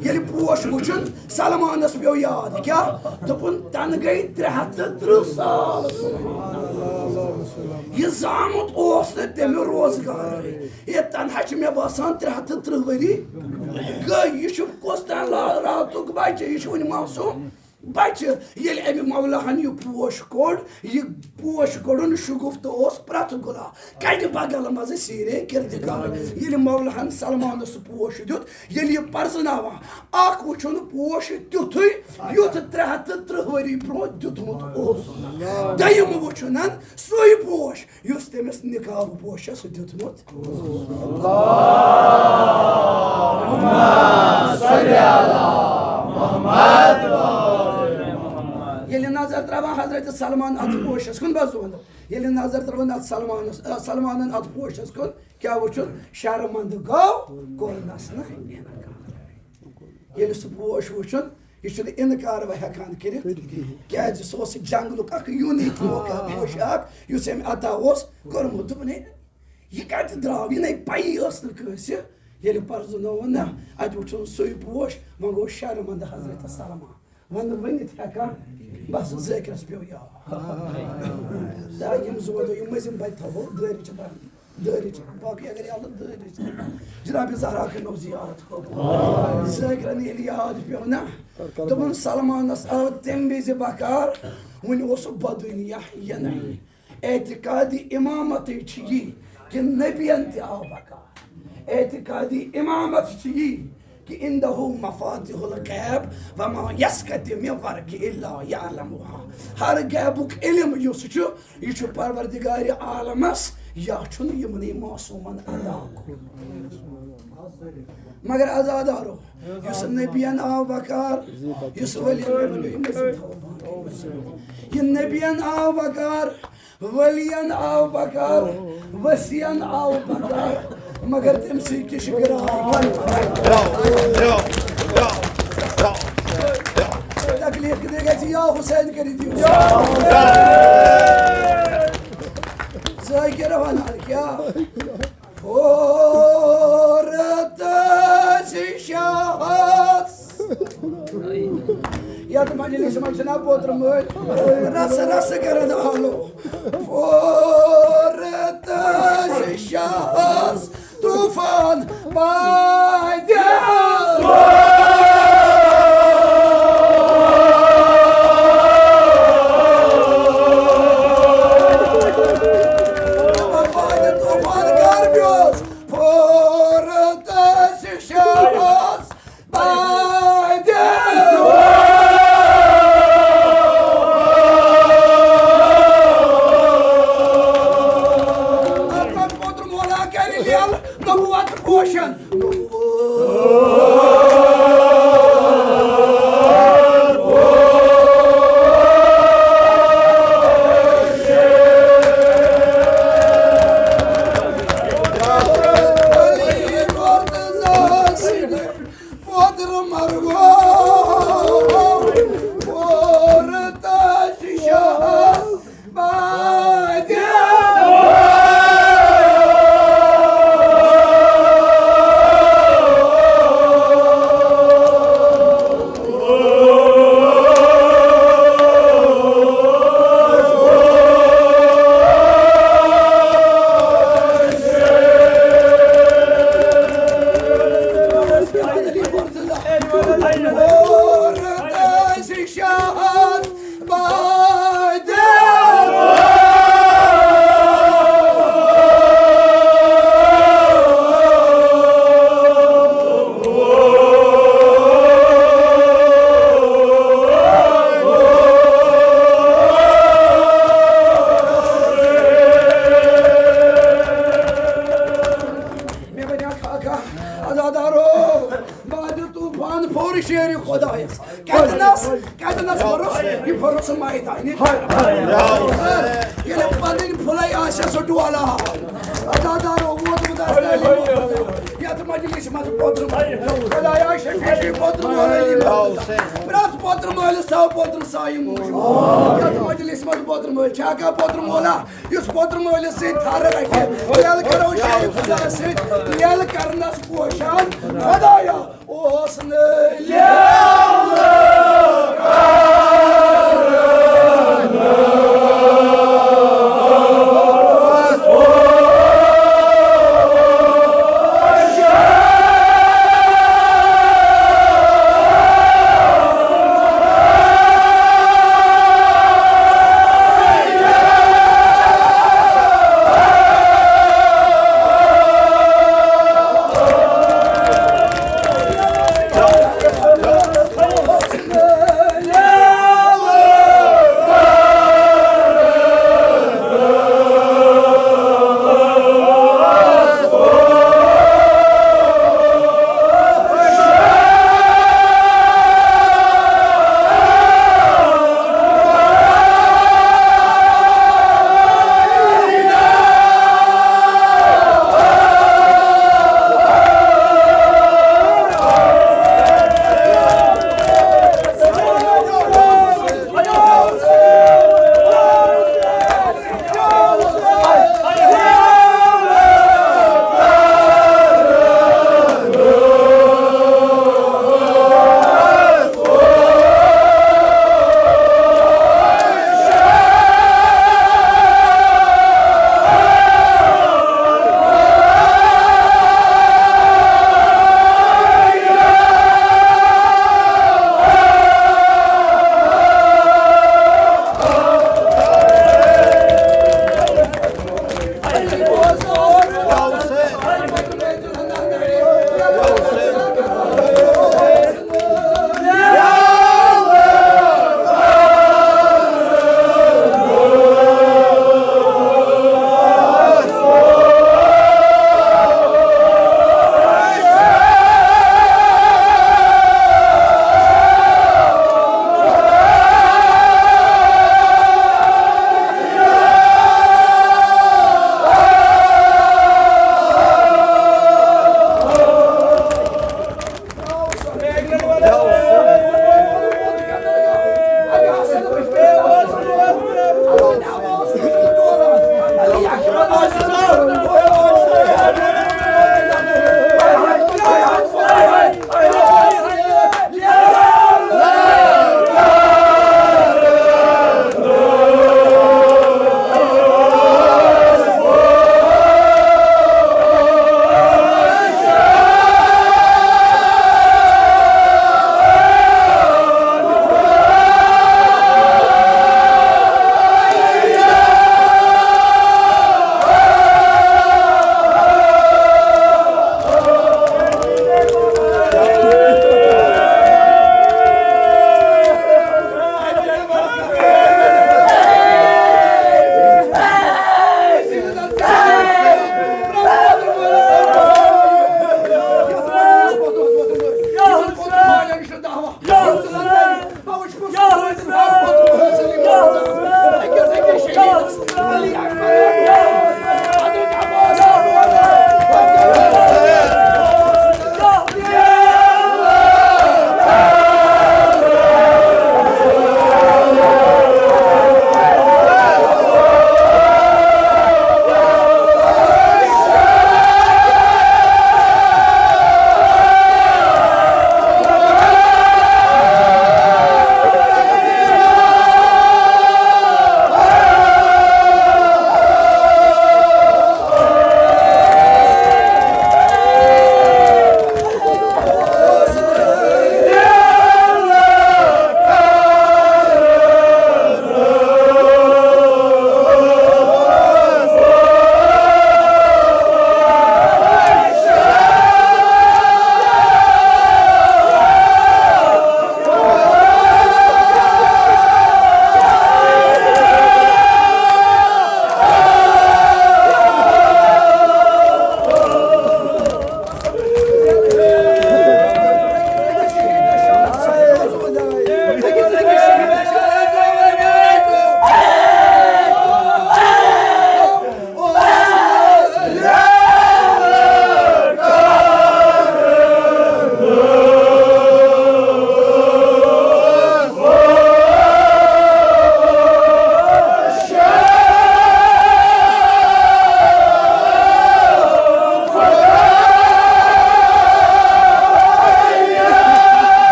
ییٚلہِ پوش وُچھُن، سلمانَس پیوٚو یاد۔ کیٛاہ؟ دوٚپُن، تَنہٕ گٔے ترٛےٚ ہَتھ تہٕ تٕرٛہ سال۔ یہِ زامُت اوس نہٕ تٔمۍ روزگارٕے۔ یہِ تنہا چھِ مےٚ باسان ترٛےٚ ہَتھ تہٕ تٕرٛہ ؤری گٔے۔ یہِ چھُ کُس تام لا-، راتُک بَچہٕ، یہِ چھُ وُنہِ معصوٗم۔ بچہِ، ییٚلہِ أمۍ مولاہن یہِ پوش کوٚڑ، یہِ پوش کوٚڑُن شُگُفتہٕ اوس پرٛٮ۪تھ گُلا کَنہِ بغل منٛزٕ سیٖرے کِردِگار۔ ییٚلہِ مولاہن سلمانس سُہ پوش دیُت، ییٚلہِ یہِ پرزٕناوان، اکھ وُچھُن پوش تیُتھُے، یُتھ ترٛےٚ ہَتھ تہٕ تٕرٛہ ؤری برٛونٛہہ دیُتمُت اوس۔ دوٚیِم وُچھُن سُے پوش، یُس تٔمِس نقاب پوشس دیُتمُت۔ ییٚلہِ نظر ترٛاوان حضرت سلمان اتھ پوشس کُن، بس دۄن دۄہن۔ ییٚلہِ نظر ترٛاوان اتھ سلمانس، آ، سلمانن اتھ پوشس کُن، کیٛاہ وُچھُن؟ شرمندٕ گوٚو، کوٚرنس نہٕ اِنکار۔ ییٚلہِ سُہ پوش وُچھُن، یہِ چھُنہٕ اِنکار وۄنۍ ہٮ۪کان کٔرِتھ، کیٛازِ سُہ اوس جنگلُک اکھ یوٗنیٖک موقع پوشاک، یُس أمۍ عطا اوس کوٚرمُت۔ دوٚپُن، ہے، یہِ کتہِ درٛاو؟ یہِ نے پَیی ٲس نہٕ کٲنٛسہِ۔ ییٚلہِ پرزٕنووُن نا، اتہِ وُچھُن سُے پوش، وۄنۍ گوٚو شرمندٕ حضرت سلمان۔ وۄنۍ نہٕ ؤنِتھ ہٮ۪کان، بس ذٲکرس پیوٚو یاد۔ تہٕ یِم زٕ دۄہ، یِم مٔنٛزِم بتہِ تھاوو، دٲرِتھ چھِ بنٛد۔ دٲرِتھ چھِ، باقٕے اگر یہِ اللہ دٲرِتھ چھِ۔ جناب زہرا کٔرِو زیارت قبول۔ ذٲکرن ییٚلہِ یاد پیوٚو نا، دوٚپُن سلمانس آو تَمہِ وِزِ بکار، وُنہِ اوس سُہ بدُنیا یِنَے۔ اعتقادِ امامتٕے چھِ یی کہِ نبین تہِ آو بکار۔ اعتقادِ امامت چھِ یی کہِ عندہ مفاتح الغیب وما یسقط من ورقہ الا یعلمها۔ ہر غیبُک علم یُس چھُ، یہِ چھُ پروردگارِ عالمس یا چھُنہٕ یِمنٕے معصومن عطا کوٚرمُت۔ مگر عزادارو، یُس نبین آو بکار، یُس ؤلین، یہِ نبین آو بکار، ؤلین آو بکار، ؤسین آو بکار، مگر تٔمۍ سٕے کِش گراے۔ تکلیف کتنے گژھِ یا حسین کٔرِتھ یہِ۔ ذاکر ونان کیٛاہ؟ پھورت شاہس۔ یتھ مجلس منٛز چھِنہ پوترٕ مٲلۍ رس رس کران آلو۔ پھورت شاہس طوفان بادل۔ طوفان کر پیوس؟ پھورت شاہس بادل۔ پتہٕ پوتُر مولا کرِ لیل نبوت پوشن۔ پوتر مرگو، پور تاج شاہ بادل۔ مےٚ بنیٛاو خاکہ، عزادارو، بعد طوفان پھوٚر شیرِ خۄدایس۔ کتنس، کتنس پھوٚرُس؟ یہِ پھوٚرُس میدانِ کربلا۔ ییٚلہِ پنٕنۍ پھُلے آسہِ سُہ ڈولان۔ عزادارو، ووتمُت آسہِ علی محمد۔ یتھ مجلس منٛز پوٚتُس۔ خدایا، شفیع چھُے پوٚتُس علی محمد۔ پرٛٮ۪تھ پوتر مٲلِس تھاو پوتر سایہِ موٗجوٗب۔ یتھ مجلس منٛز پوتر مٲلۍ چھا کانٛہہ پوتر مولا، یُس پوتر مٲلِس سۭتۍ تھر رٹہِ؟ ییٚلہِ کرو شیخ خدایس سۭتۍ، ییٚلہِ کرنس پوشان خدایا اوس نہٕ لیولہٕ۔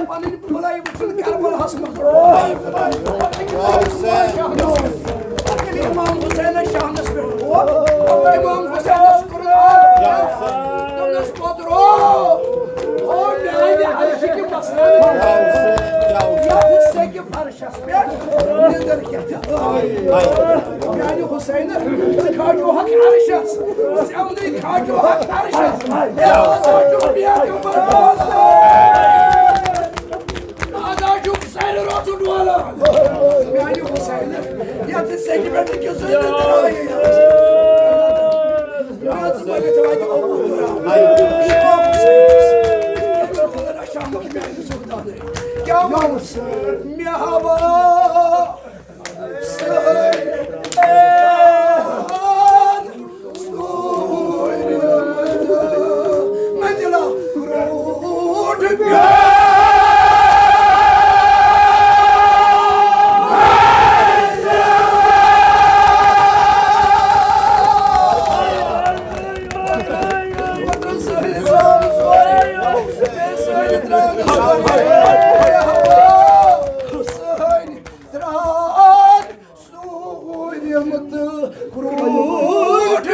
پنٕنۍ بُلاے وٕچھُن کربلاہس منٛز۔ پتہٕ ییٚلہِ امام حسینس شہنس پٮ۪ٹھ ووت، امام حسینس کوٚرُن عرض، دوٚپنس، "پوترو، ہو میانہِ عرشہِ کہِ مسلہٕ، یتھ سیٚکہِ فرشس پٮ۪ٹھ نِندٕر کیٛاہ چھِ ٲومٕژ؟" میانہِ حسین، ژٕ کھاجوہکھ عرشس، ژٕ یِمنٕے کھاجوہکھ عرشس، ہے، آز ہا چھُ پیغمبر واتان۔ آز ہا چھُ سارِ رسول واتان۔ میانہِ حسین، یتھ سیٚکہِ پٮ۪ٹھ تہِ کیُتھ زٔمیٖن ترٛایہِ۔ مےٚ ٲس ؤنِتھ واتہِ ابو تراب۔ امام حسین۔ شامُک میانہِ زُہدانٕے۔ کیٛاہ ووٚنُس؟ مےٚ ہاوا سورم تہٕ کرٛوٗٹھ۔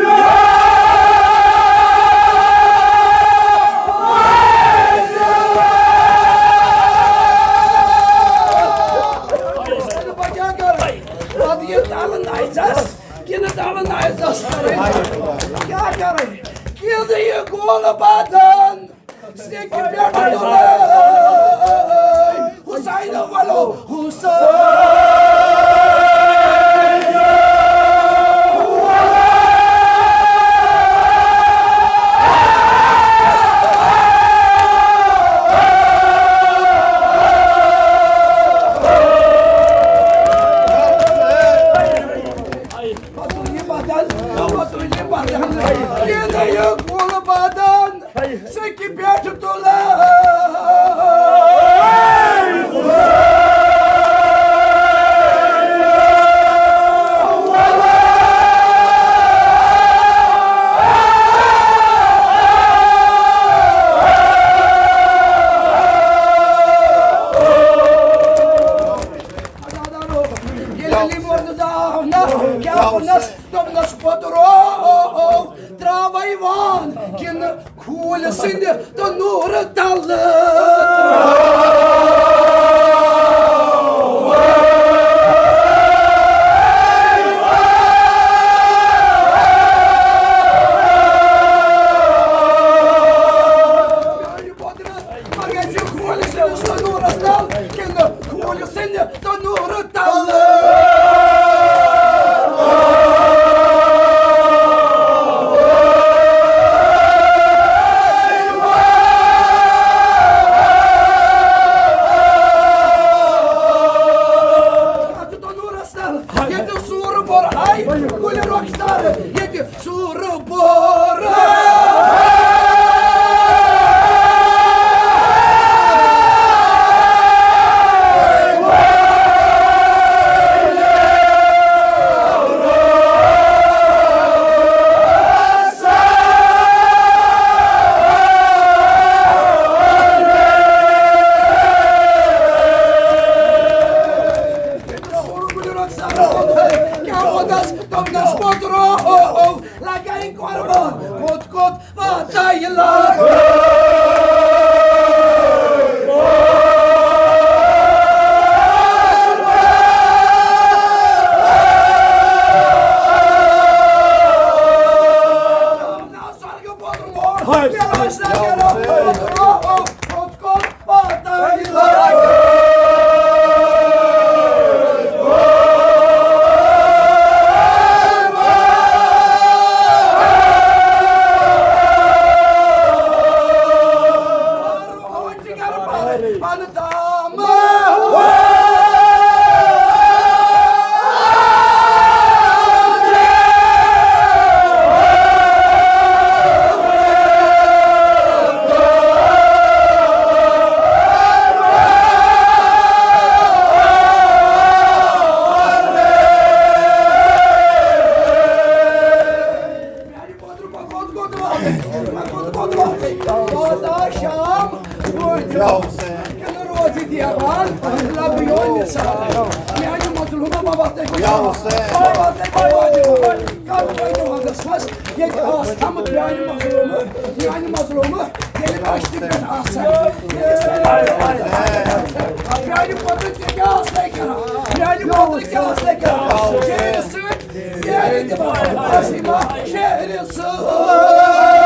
پتہٕ یہِ تَلہٕ نَژٮ۪س کِنہٕ تَلہٕ نَژٮ۪س کَرٕنۍ؟ کیٛاہ کَرٕنۍ؟ کِنہٕ یہِ گول بدن؟ سیٚکہِ پٮ۪ٹھ تُلے حسین، ولو حسین۔ پتہٕ تُل یہِ بدن، پتہٕ تُل یہِ بدن، یہِ نہٕ یہِ گول بدن۔ سیٚکہِ پٮ۪ٹھ تُلے۔ ییٚلہِ علی مرتضیٰ آو نا، کیٛاہ ووٚننس؟ دوٚپنس، پوٚتُر او، او، او، ترٛاوَے وان کِنہٕ کھوٗلۍ سٕنٛدِ تہٕ نوٗرٕ تَلہٕ۔ میٛانہِ قۄدرت، ما گژھِ کھوٗلۍ سٕنٛدِس تہٕ نوٗرس تَل کِنہٕ کھوٗلۍ سٕنٛدِ تہٕ نوٗرٕ تَلہٕ۔ اَتھ چھُ تَنوٗرَس تَل، ییٚتہِ سوٗرٕ بوٚر ہاے، کُلہِ رۄخسار، ییٚتہِ سوٗرٕ بوٚر۔ کیٛاہ ووٚنُس؟ دوٚپنَس، پوٚتُر او، او، او، لگے قربان، کوٚت کوٚت واتہِ لاگُن۔ سرگہٕ پوٚتُر مول، مےٚ ٲسۍ نہٕ کران پوٚتُر او، او، کوٚت کوٚت واتہِ لاگُن۔ پتہ شام وٲتِو۔ کِنہٕ روزِ دیوان لبیو نثار؟ میانہِ مظلومہ ما واتنَے بہٕ۔ ما واتنَے بہٕ۔ کَر وٲتِو حدس منٛز؟ ییٚتہِ آس تھامُت میانہِ مظلومہٕ، میانہِ مظلومہٕ، ییٚلہِ دشتہِ پٮ۪ٹھ آسن۔ میانہِ پتہٕ تہِ کیٛاہ آسنَے کران؟ میانہِ پتہٕ کیٛاہ آسنَے کران؟ شیرِ سۭتۍ، شیرِ دِوان، شیرِ سۭتۍ۔